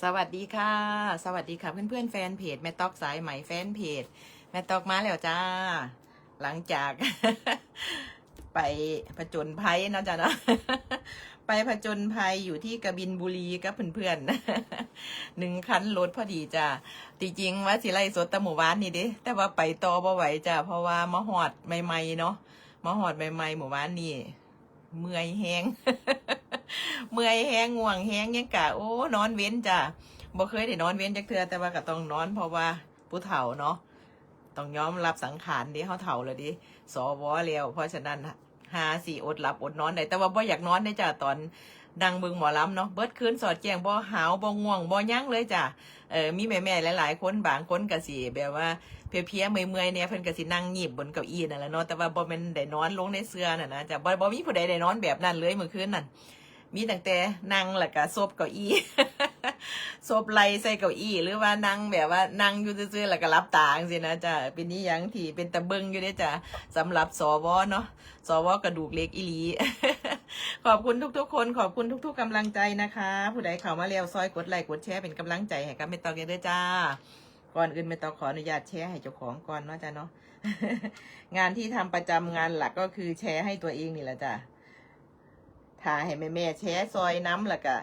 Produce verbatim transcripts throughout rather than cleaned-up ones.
สวัสดีค่ะ สวัสดีค่ะเพื่อนๆแฟนเพจแม่ต๊อกสายไหมแฟนเพจแม่ต๊อกมาแล้วจ้า หลังจาก ไปผจญภัยเนาะจ้ะเนาะ ไปผจญภัยอยู่ที่กบินบุรีกับเพื่อนๆ หนึ่งคันรถพอดีจ้ะ จริงๆว่าสิไลฟ์สดแต่มื้อวานนี่เด้ แต่ว่าไปต่อบ่ไหวจ้ะ เพราะว่ามาฮอดใหม่ๆเนาะ มาฮอดใหม่ๆมื้อวานนี่ เมื่อยแฮง เมื่อยแฮง ง่วงแฮง ยังกะ โอ้ นอนเว็นจ้ะ บ่เคยได้นอนเว็นจักเทื่อ แต่ว่าก็ต้องนอน เพราะว่าผู้เฒ่าเนาะ ต้องยอมรับสังขารเด้ เฮาเฒ่าแล้วเด้ สวแล้ว เพราะฉะนั้น หาสิอดหลับอดนอนได้ แต่ว่าบ่อยากนอนเด้จ้ะ ตอนนั่งเบิ่งหมอลำเนาะ เบิดคืนสอดแจ้ง บ่หาว บ่ง่วง บ่หยังเลยจ้ะ เออ มีแม่ๆหลายๆคน บางคนก็สิแบบว่าเพลียๆเมื่อยๆเนี่ย เพิ่นก็สินั่งงีบบนเก้าอี้นั่นแหละเนาะ แต่ว่าบ่แม่นได้นอนลงในเสื่อน่ะนะจ้ะ บ่ บ่มีผู้ใดได้นอนแบบนั้นเลยมื้อคืนนั่น มีตั้งแต่นั่งแล้วก็ซบเก้าอี้ ซบไหล่ใส่เก้าอี้ หรือว่านั่งแบบว่านั่งอยู่ซื่อๆแล้วก็หลับตาจังซี้นะจ้ะ เป็นอีหยังที่เป็นตาเบิ่งอยู่เด้จ้ะ สำหรับ สวเนาะ สวกระดูกเหล็กอีหลี ขอบคุณทุกๆคน ขอบคุณทุกๆกำลังใจนะคะ ผู้ใดเข้ามาแล้วซอยกดไลค์กดแชร์เป็นกำลังใจให้กับแม่ต๊อกเด้อจ้า ก่อนอื่นแม่ต๊อกขออนุญาตแชร์ให้เจ้าของก่อนเนาะจ้ะเนาะ งานที่ทำประจำ งานหลักก็คือแชร์ให้ตัวเองนี่แหละจ้ะ ถ้าให้แม่ๆแชร์ซอยนำ แล้วก็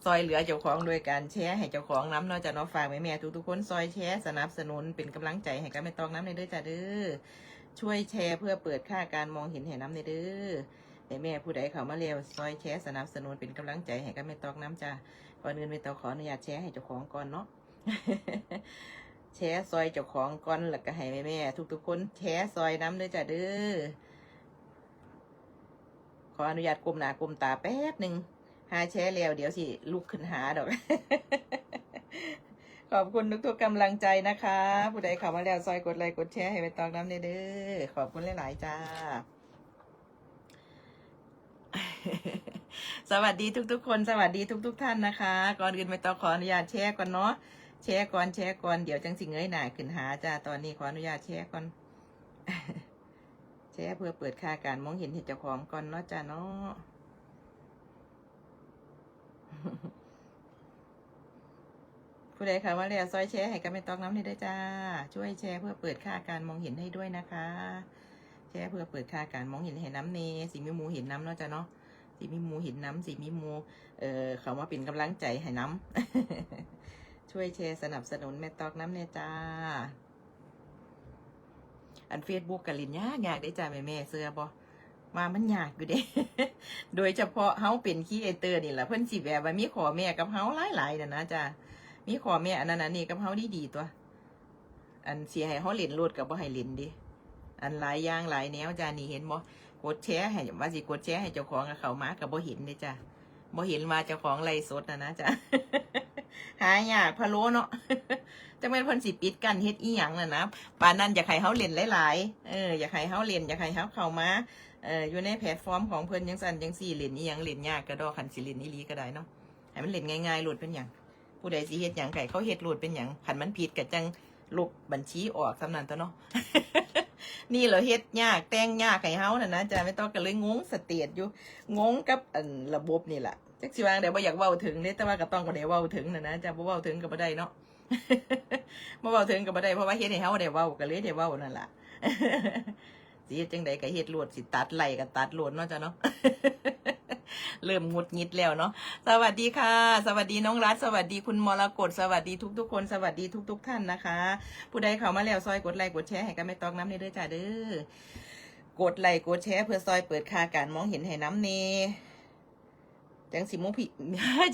ซอยเหลือเจ้าของโดยการแชร์ให้เจ้าของนำเนาะจ้ะเนาะ ฝากแม่ๆทุกๆคนซอยแชร์สนับสนุนเป็นกำลังใจให้กับแม่ต๊อกนำเด้อจ้ะเด้อ ช่วยแชร์เพื่อเปิดค่าการมองเห็นให้นำเด้อ แม่ๆผู้ใดเข้ามาแล้วซอยแชร์สนับสนุนเป็นกำลังใจให้กับแม่ต๊อกนำจ้ะ ก่อนอื่นแม่ต๊อกขออนุญาตแชร์ให้เจ้าของก่อนเนาะ แชร์ซอยเจ้าของก่อน แล้วก็ให้แม่ๆทุกๆคนแชร์ซอยนำเด้อจ้ะเด้อ ขออนุญาตก้มหน้าก้มตาแป๊บหนึ่ง หาแชร์แล้วเดี๋ยวสิลุกขึ้นหาดอก ขอบคุณทุกๆกำลังใจนะคะ ผู้ใดเข้ามาแล้วซอยกดไลค์กดแชร์ให้แม่ต๊อกนำเด้อ ขอบคุณหลายๆจ้า สวัสดีทุกๆคน สวัสดีทุกๆท่านนะคะ ก่อนอื่นแม่ต๊อกขออนุญาตแชร์ก่อนเนาะ แชร์ก่อน แชร์ก่อน เดี๋ยวจังสิเงยหน้าขึ้นหาจ้า ตอนนี้ขออนุญาตแชร์ก่อน แชร์เพื่อเปิดค่าการมองเห็นให้เจ้าของก่อนเนาะจ้าเนาะ ผู้ใดเข้ามาแล้วซอยแชร์ให้กับแม่ต๊อกนำเด้อจ้า ช่วยแชร์เพื่อเปิดค่าการมองเห็นให้ด้วยนะคะ แชร์เพื่อเปิดค่าการมองเห็นให้นำแน่ สิมีหมู่เห็นนำเนาะจ้าเนาะ สิมีหมู่เห็นนำ สิมีหมู่ เอ่อ เข้ามาเป็นกำลังใจให้นำ ช่วยแชร์สนับสนุนแม่ต๊อกนำแน่จ้า อันเฟซบุ๊กก็เล่นยากยากเด้จ้าแม่ๆ เชื่อบ่ ว่ามันยากอยู่เด้ โดยเฉพาะเฮาเป็นครีเอเตอร์นี่ล่ะ เพิ่นสิแบบว่ามีข้อแม้กับเฮาหลายๆน่ะนะจ้า มีข้อแม้อันนั้นอันนี้กับเฮาดีๆ ตั่ว อันสิให้เฮาเล่นโลดก็บ่ให้เล่นเด้ อันหลายอย่างหลายแนวจ้า นี่เห็นบ่ กดแชร์ให้ ว่าสิกดแชร์ให้เจ้าของก็เข้ามาก็บ่เห็นเด้จ้า บ่เห็นว่าเจ้าของไลฟ์สดน่ะนะจ้า หายากพะโล้เนาะ จักแม่นเพิ่นสิปิดกั้นเฮ็ดอีหยังน่ะนะ ปานนั้นอยากให้เฮาเล่นหลายๆ เออ อยากให้เฮาเล่น อยากให้เฮาเข้ามา เออ อยู่ในแพลตฟอร์มของเพิ่นจังซั่นจังซี่ เล่นอีหยังเล่นยากกะดอ คันสิเล่นอีหลีก็ได้เนาะ ให้มันเล่นง่ายๆโลด เป็นหยัง ผู้ใดสิเฮ็ดหยังก็ให้เขาเฮ็ดโลด เป็นหยัง คันมันผิดก็จั่งลบบัญชีออกส่ำนั้นตั่วเนาะ นี่แหละเฮ็ดยากแต่งยากให้เฮาน่ะนะจ้า แม่ต๊อกก็เลยงงสเตจอยู่ งงกับอันระบบนี่ล่ะ จักสิว่าจั่งใด บ่อยากเว้าถึงเด้ แต่ว่าก็ต้องได้เว้าถึงน่ะนะจ้า บ่เว้าถึงก็บ่ได้เนาะ บ่เว้าถึงก็บ่ได้ เพราะว่าเฮ็ดให้เฮาได้เว้า ก็เลยได้เว้านั่นล่ะ สิเฮ็ดจั่งใดก็เฮ็ดโลด สิตัดไลค์ก็ตัดโลดเนาะจ้าเนาะ เริ่มหงุดหงิดแล้วเนาะ สวัสดีค่ะ สวัสดีน้องรัฐ สวัสดีคุณมรกต สวัสดีทุกๆคน สวัสดีทุกๆท่านนะคะ ผู้ใดเข้ามาแล้วซอยกดไลค์กดแชร์ให้กับแม่ต๊อกนำแน่เด้อจ้าเด้อ กดไลค์กดแชร์เพื่อซอยเปิดค่าการมองเห็นให้นำแน่ จั่งสิมีผู้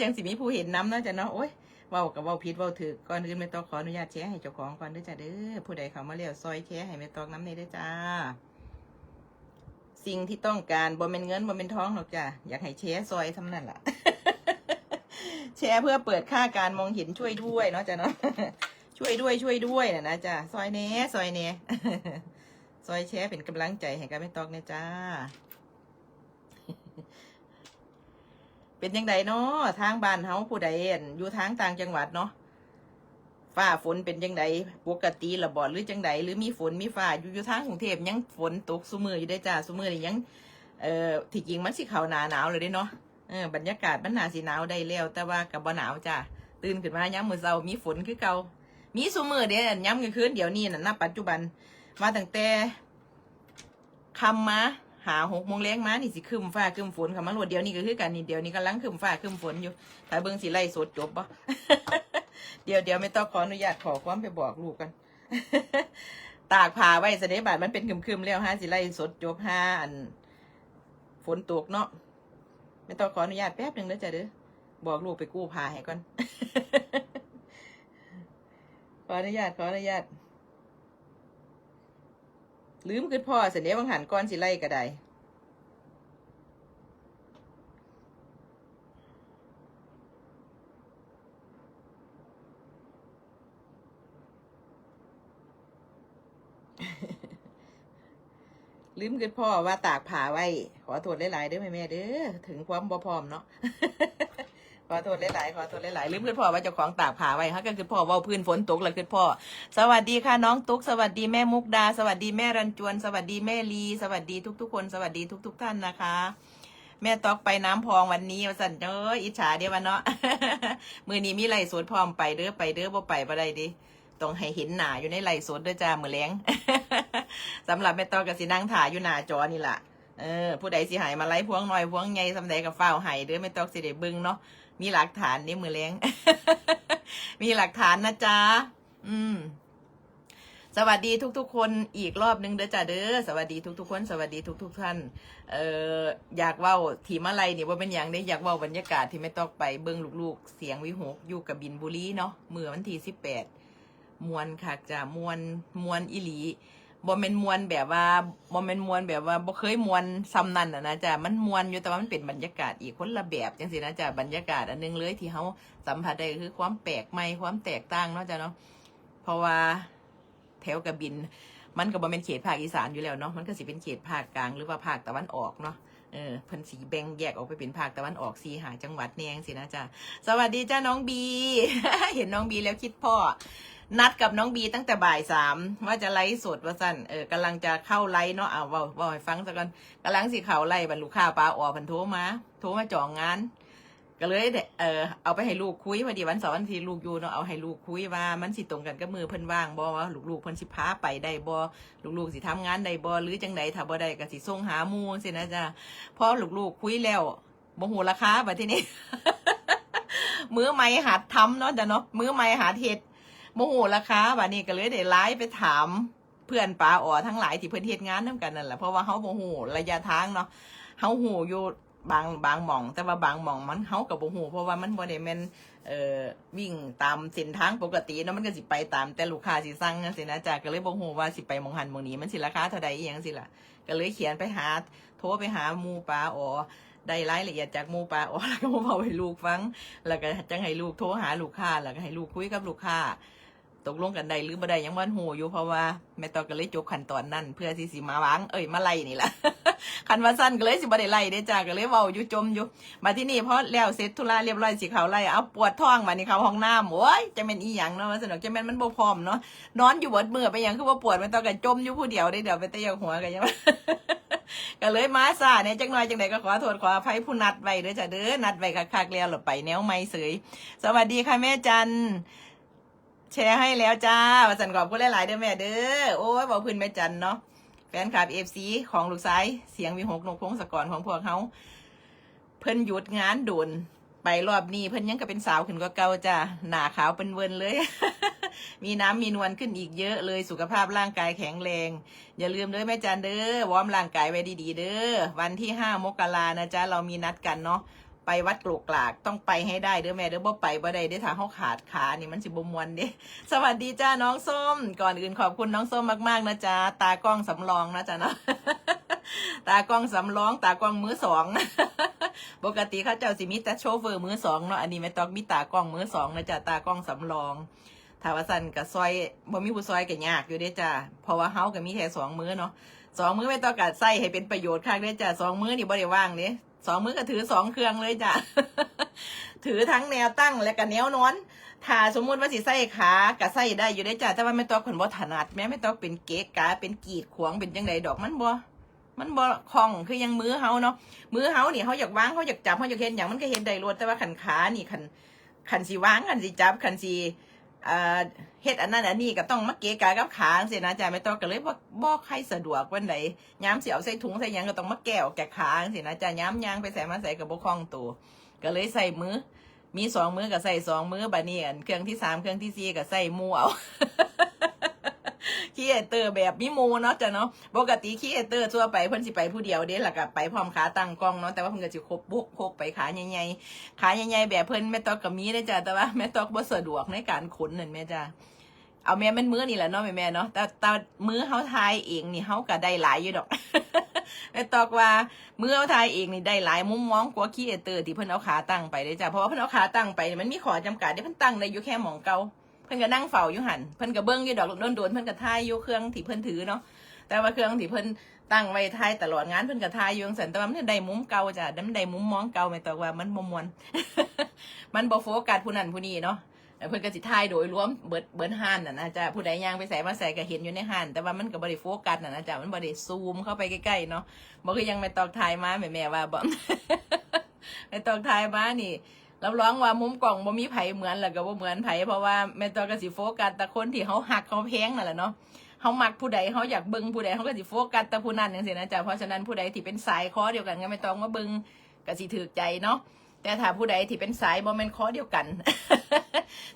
จั่งสิมีผู้เห็นนำเนาะจ้ะเนาะ โอ๊ย เว้าก็เว้าผิดเว้าถูก ก่อนอื่นแม่ต๊อกขออนุญาตแชร์ให้เจ้าของก่อนเด้อจ้ะเด้อ ผู้ใดเข้ามาแล้วซอยแชร์ให้แม่ต๊อกนำแน่เด้อจ้า สิ่งที่ต้องการบ่แม่นเงินบ่แม่นทองหรอกจ้ะ อยากให้แชร์ซอยส่ำนั้นล่ะ แชร์เพื่อเปิดค่าการมองเห็น ช่วยด้วยเนาะจ้ะเนาะ ช่วยด้วย ช่วยด้วยน่ะนะจ้ะ ซอยแหน่ ซอยแหน่ ซอยแชร์เป็นกำลังใจให้กับแม่ต๊อกแหน่จ้า เป็นจั่งใดเนาะ ทางบ้านเฮาผู้ใด อั่น อยู่ทางต่างจังหวัดเนาะ ฟ้าฝนเป็นจั่งใด ปกติละบ่ หรือจั่งใด หรือมีฝนมีฟ้า อยู่ อยู่ทางกรุงเทพฯยังฝนตกซุมื้ออยู่เด้อจ้า ซุมื้อนี้ยัง เอ่อ ที่จริงมันสิเข้าหน้าหนาวแล้วเด้เนาะ เออ บรรยากาศมันน่าสิหนาวได้แล้ว แต่ว่าก็บ่หนาวจ้า ตื่นขึ้นมายามมื้อเช้ามีฝนคือเก่า มีซุมื้อเด้ อันยามกลางคืนเดี๋ยวนี้น่ะ ณ ปัจจุบัน มาตั้งแต่ค่ำมา ห้าหกโมงแลงมานี่สิครึ้มฟ้าครึ้มฝนเข้ามาโลด เดี๋ยวนี้ก็คือกันนี่ เดี๋ยวนี้กำลังครึ้มฟ้าครึ้มฝนอยู่ ถ้าเบิ่งสิไลฟ์สดจบบ่ เดี๋ยว เดี๋ยวแม่ต๊อกขออนุญาตขอความไปบอกลูกกัน ตากผ้าไว้ซะเด้ บาดมันเป็นครึ้มๆแล้ว หาสิไลฟ์สดจบ หาอัน ฝนตกเนาะ แม่ต๊อกขออนุญาตแป๊บหนึ่งเด้อจ้ะเด้อ บอกลูกไปกู้ผ้าให้ก่อน ขออนุญาต ขออนุญาต ลืมคิดพ้อซะเด้ บางหันก่อนสิไลฟ์ก็ได้ ลืมคิดพ้อว่าตากผ้าไว้ ขอโทษหลายๆเด้อแม่ๆเด้อ ถึงความบ่พร้อมเนาะ ขอโทษหลายๆ ขอโทษหลายๆ ลืมคิดพ้อว่าเจ้าของตากผ้าไว้ เฮาก็คิดพ้อเว้าพื้นฝนตกแล้วคิดพ้อ สวัสดีค่ะน้องตุ๊ก สวัสดีแม่มุกดา สวัสดีแม่รันจวน สวัสดีแม่ลี สวัสดีทุกๆคน สวัสดีทุกๆท่านนะคะ แม่ต๊อกไปน้ำพองวันนี้ ว่าซั่น เอ้ย อิจฉาเด้วะเนาะ มื้อนี้มีไลฟ์สดพร้อม ไปเด้อ ไปเด้อ บ่ไปบ่ได้เด้ ต้องให้เห็นหน้าอยู่ในไลฟ์สดเด้อจ้า มื้อแลง สำหรับแม่ต๊อกก็สินั่งถ่าอยู่หน้าจอนี่ล่ะ เออ ผู้ใดสิให้มาลัยพวงน้อยพวงใหญ่ส่ำใดก็ฟ้าวให้เด้อ แม่ต๊อกสิได้เบิ่งเนาะ มีหลักฐานเด้มื้อแลง มีหลักฐานนะจ๊ะ อืม สวัสดีทุกๆคนอีกรอบนึงเด้อจ้าเด้อ สวัสดีทุกๆคน สวัสดีทุกๆท่าน เอ่อ อยากเว้าที่มาลัยนี่บ่เป็นหยังเด้ อยากเว้าบรรยากาศที่แม่ต๊อกไปเบิ่งลูกๆเสียงวิหกอยู่กบินบุรีเนาะ มื้อวันที่สิบแปด ม่วนคักจ้ะ ม่วน ม่วนอีหลี บ่แม่นม่วนแบบว่า บ่แม่นม่วนแบบว่าบ่เคยม่วนส่ำนั้นน่ะนะจ้ะ มันม่วนอยู่ แต่ว่ามันเป็นบรรยากาศอีกคนละแบบจังซี้นะจ้ะ บรรยากาศอันหนึ่งเลยที่เฮาสัมผัสได้ก็คือความแปลกใหม่ ความแตกต่างเนาะจ้ะเนาะ เพราะว่าแถวกบิน มันก็บ่แม่นเขตภาคอีสานอยู่แล้วเนาะ มันก็สิเป็นเขตภาคกลางหรือว่าภาคตะวันออกเนาะ เออ เพิ่นสิแบ่งแยกออกไปเป็นภาคตะวันออกสี่ห้าจังหวัดแหน่จังซี้นะจ้ะ สวัสดีจ้าน้องบี เห็นน้องบีแล้วคิดพ้อ นัดกับน้องบีตั้งแต่บ่ายสามว่าจะไลฟ์สดว่าซั่น เออ กำลังจะเข้าไลฟ์เนาะ เอาเว้า เว้าให้ฟังซะก่อน กำลังสิเข้าไลฟ์ บัดลูกค้าปาออเพิ่นโทรมา โทรมาจองงาน ก็เลยได้ เออ เอาไปให้ลูกคุย พอดีวันเสาร์วันอาทิตย์ลูกอยู่เนาะ เอาให้ลูกคุยว่ามันสิตรงกันกับมื้อเพิ่นว่างบ่ ว่าลูกๆเพิ่นสิพาไปได้บ่ ลูกๆสิทำงานได้บ่ หรือจังใด ถ้าบ่ได้ก็สิส่งหาหมู่จังซี้นะจ้ะ พอลูกๆคุยแล้ว บ่ฮู้ราคาบัดทีนี้ มือใหม่หัดทำเนาะจ้ะเนาะ มือใหม่หัดเฮ็ด บ่ฮู้ราคา บัดนี้ก็เลยได้ไลน์ไปถามเพื่อนปาออทั้งหลายที่เพิ่นเฮ็ดงานนำกันนั่นแหละ เพราะว่าเฮาบ่ฮู้ระยะทางเนาะ เฮาฮู้อยู่บาง บางหม่อง แต่ว่าบางหม่องมัน เฮาก็บ่ฮู้ เพราะว่ามันบ่ได้แม่น เอ่อ วิ่งตามเส้นทางปกติเนาะ มันก็สิไปตามแต่ลูกค้าสิสั่งจังซี้นะจ้ะ ก็เลยบ่ฮู้ว่าสิไปหม่องหั้นหม่องนี้ มันสิราคาเท่าใดอิหยังซี้ล่ะ ก็เลยเขียนไปหา โทรไปหาหมู่ปาออ ได้รายละเอียดจากหมู่ปาออ แล้วก็มาเว้าให้ลูกฟัง แล้วก็จั่งให้ลูกโทรหาลูกค้า แล้วก็ให้ลูกคุยกับลูกค้า ตกลงกันได้หรือบ่ได้ยังบ่ทันฮู้อยู่ เพราะว่าแม่ต๊อกก็เลยจบขั้นตอนนั้น เพื่อสิ สิมาวาง เอ้ย มาไลฟ์นี่ล่ะ คันว่าซั่นก็เลยสิบ่ได้ไลฟ์เด้จ้า ก็เลยเว้าอยู่จ่มอยู่ บัดทีนี้พอแล้วเสร็จธุระเรียบร้อยสิเข้าไลฟ์ เอาปวดท้อง บัดนี้เข้าห้องน้ำ โอ๊ย จั่งแม่นอีหยังเนาะ ว่าซั่นดอก จั่งแม่นมันบ่พร้อมเนาะ นอนอยู่เบิดมื้อ เป็นหยังคือบ่ปวด แม่ต๊อกก็จ่มอยู่ผู้เดียวเด้ เดี๋ยวไปแต่อยากหัวก็ยัง ก็เลยมาช้าแหน่จักหน่อย จั่งใดก็ขอโทษขออภัยผู้นัดไว้เด้อจ้าเด้อ นัดไว้คักๆแล้ว แล้วไปแนวใหม่เสย สวัสดีค่ะแม่จัน แชร์ให้แล้วจ้า ว่าซั่น ขอบคุณหลายๆเด้อแม่เด้อ โอ้ย เว้าพื้นแม่จันเนาะ แฟนคลับ เอฟซี ของลูกชายเสียงวิหก นกพงศกรของพวกเฮา เพิ่นหยุดงานโดน ไปรอบนี้เพิ่นยังก็เป็นสาวขึ้นกว่าเก่าจ้า หน้าขาวเป็นเวินเลย มีน้ำมีนวลขึ้นอีกเยอะเลย สุขภาพร่างกายแข็งแรง อย่าลืมเด้อแม่จันเด้อ วอร์มร่างกายไว้ดีๆเด้อ วันที่ห้ามกรานะจ๊ะ เรามีนัดกันเนาะ ไปวัดโกรกกราก ต้องไปให้ได้เด้อแม่เด้อ บ่ไปบ่ได้เด้อ ถ้าเฮาขาดขานี่มันสิบ่ม่วนเด้ สวัสดีจ้าน้องส้ม ก่อนอื่นขอบคุณน้องส้มมากๆนะจ๊ะ ตากล้องสำรองนะจ๊ะเนาะ ตากล้องสำรอง ตากล้องมือสอง ปกติเขาเจ้าสิมีแต่โชเฟอร์มือสองเนาะ อันนี้แม่ต๊อกมีตากล้องมือสองนะจ๊ะ ตากล้องสำรอง ถ้าว่าซั่นก็ซอย บ่มีผู้ซอยก็ยากอยู่เด้จ้า เพราะว่าเฮาก็มีแค่สองมือเนาะ สองมือแม่ต๊อกก็ใช้ให้เป็นประโยชน์คักเด้จ้า สองมือนี่บ่ได้ว่างเด้ สองมือก็ถือสองเครื่องเลยจ้า ถือทั้งแนวตั้งและก็แนวนอน ถ้าสมมุติว่าสิใช้ขาก็ใช้ได้อยู่เด้จ้า แต่ว่าแม่ต๊อกเพิ่นบ่ถนัด แม่ แม่ต๊อกเป็นเกะกะ เป็นกีดขวาง เป็นจั่งใดดอก มันบ่ มันบ่คล่องคือยังมือเฮาเนาะ มือเฮานี่เฮาอยากวาง เฮาอยากจับ เฮาอยากเฮ็ดหยังมันก็เฮ็ดได้โลด แต่ว่าคันขานี่ คัน คันสิวาง คันสิจับ คันสิ เอ่อ เฮ็ดอันนั้นอันนี้ก็ต้องมาเกะกะกับขาจังซี้นะจ๊ะ แม่ต๊อกก็เลยบ่ บ่ค่อยสะดวกปานใด ยามสิเอาใส่ถุงใส่หยังก็ต้องมาแกะออกจากขาจังซี้นะจ๊ะ ยามย่างไปไสมาไสก็บ่คล่องตัว ก็เลยใช้มือ มีสองมือก็ใช้สองมือ บัดนี้อันเครื่องที่สาม เครื่องที่สี่ก็ใช้หมู่เอา ครีเอเตอร์แบบมีหมู่เนาะจ๊ะเนาะ ปกติครีเอเตอร์ทั่วไปเพิ่นสิไปผู้เดียวเด้ แล้วก็ไปพร้อมขาตั้งกล้องเนาะ แต่ว่าเพิ่นก็สิคบพก พกไปขาใหญ่ๆ ขาใหญ่ๆแบบเพิ่น แม่ต๊อกก็มีเด้อจ้ะ แต่ว่าแม่ต๊อกบ่สะดวกในการขนนั่นแหมจ้ะ เอาแม่น แม่นมือนี่แหละเนาะแม่ๆเนาะ แต่ แต่มือเฮาถ่ายเองนี่เฮาก็ได้หลายอยู่ดอก แม่ต๊อกว่ามือเฮาถ่ายเองนี่ได้หลายมุมมองกว่าครีเอเตอร์ที่เพิ่นเอาขาตั้งไปเด้อจ้ะ เพราะว่าเพิ่นเอาขาตั้งไปนี่มันมีข้อจำกัดเด้ เพิ่นตั้งได้อยู่แค่หม่องเก่า เพิ่นก็นั่งเฝ้าอยู่หั่น เพิ่นก็เบิ่งอยู่ดอก โดนๆเพิ่นก็ถ่ายอยู่เครื่องที่เพิ่นถือเนาะ แต่ว่าเครื่องที่เพิ่นตั้งไว้ถ่ายตลอดงาน เพิ่นก็ถ่ายอยู่จั่งซั้น แต่ว่ามันได้มุมเก่าจ้ะ มันได้มุมมองเก่า แม่ต๊อกว่ามันบ่ม่วน มันบ่โฟกัสผู้นั้นผู้นี้เนาะ แล้วเพิ่นก็สิถ่ายโดยรวมเบิด เบิดฮ้านน่ะนะจ๊ะ ผู้ใดย่างไปไสมาไสก็เห็นอยู่ในฮ้าน แต่ว่ามันก็บ่ได้โฟกัสน่ะนะจ๊ะ มันบ่ได้ซูมเข้าไปใกล้ๆเนาะ บ่คือยังแม่ต๊อกถ่ายมา แม่ๆว่าบ่ แม่ต๊อกถ่ายมานี่ รับรองว่ามุมกล้องบ่มีไผเหมือน แล้วก็บ่เหมือนไผ เพราะว่าแม่ต๊อกก็สิโฟกัสแต่คนที่เฮาฮักเฮาแพงนั่นแหละเนาะ เฮามักผู้ใด เฮาอยากเบิ่งผู้ใด เฮาก็สิโฟกัสแต่ผู้นั้นจั่งซี้นะจ๊ะ เพราะฉะนั้นผู้ใดที่เป็นสายคอเดียวกันกับแม่ต๊อกมาเบิ่งก็สิถูกใจเนาะ แต่ถ้าผู้ใดที่เป็นสายบ่แม่นคอเดียวกัน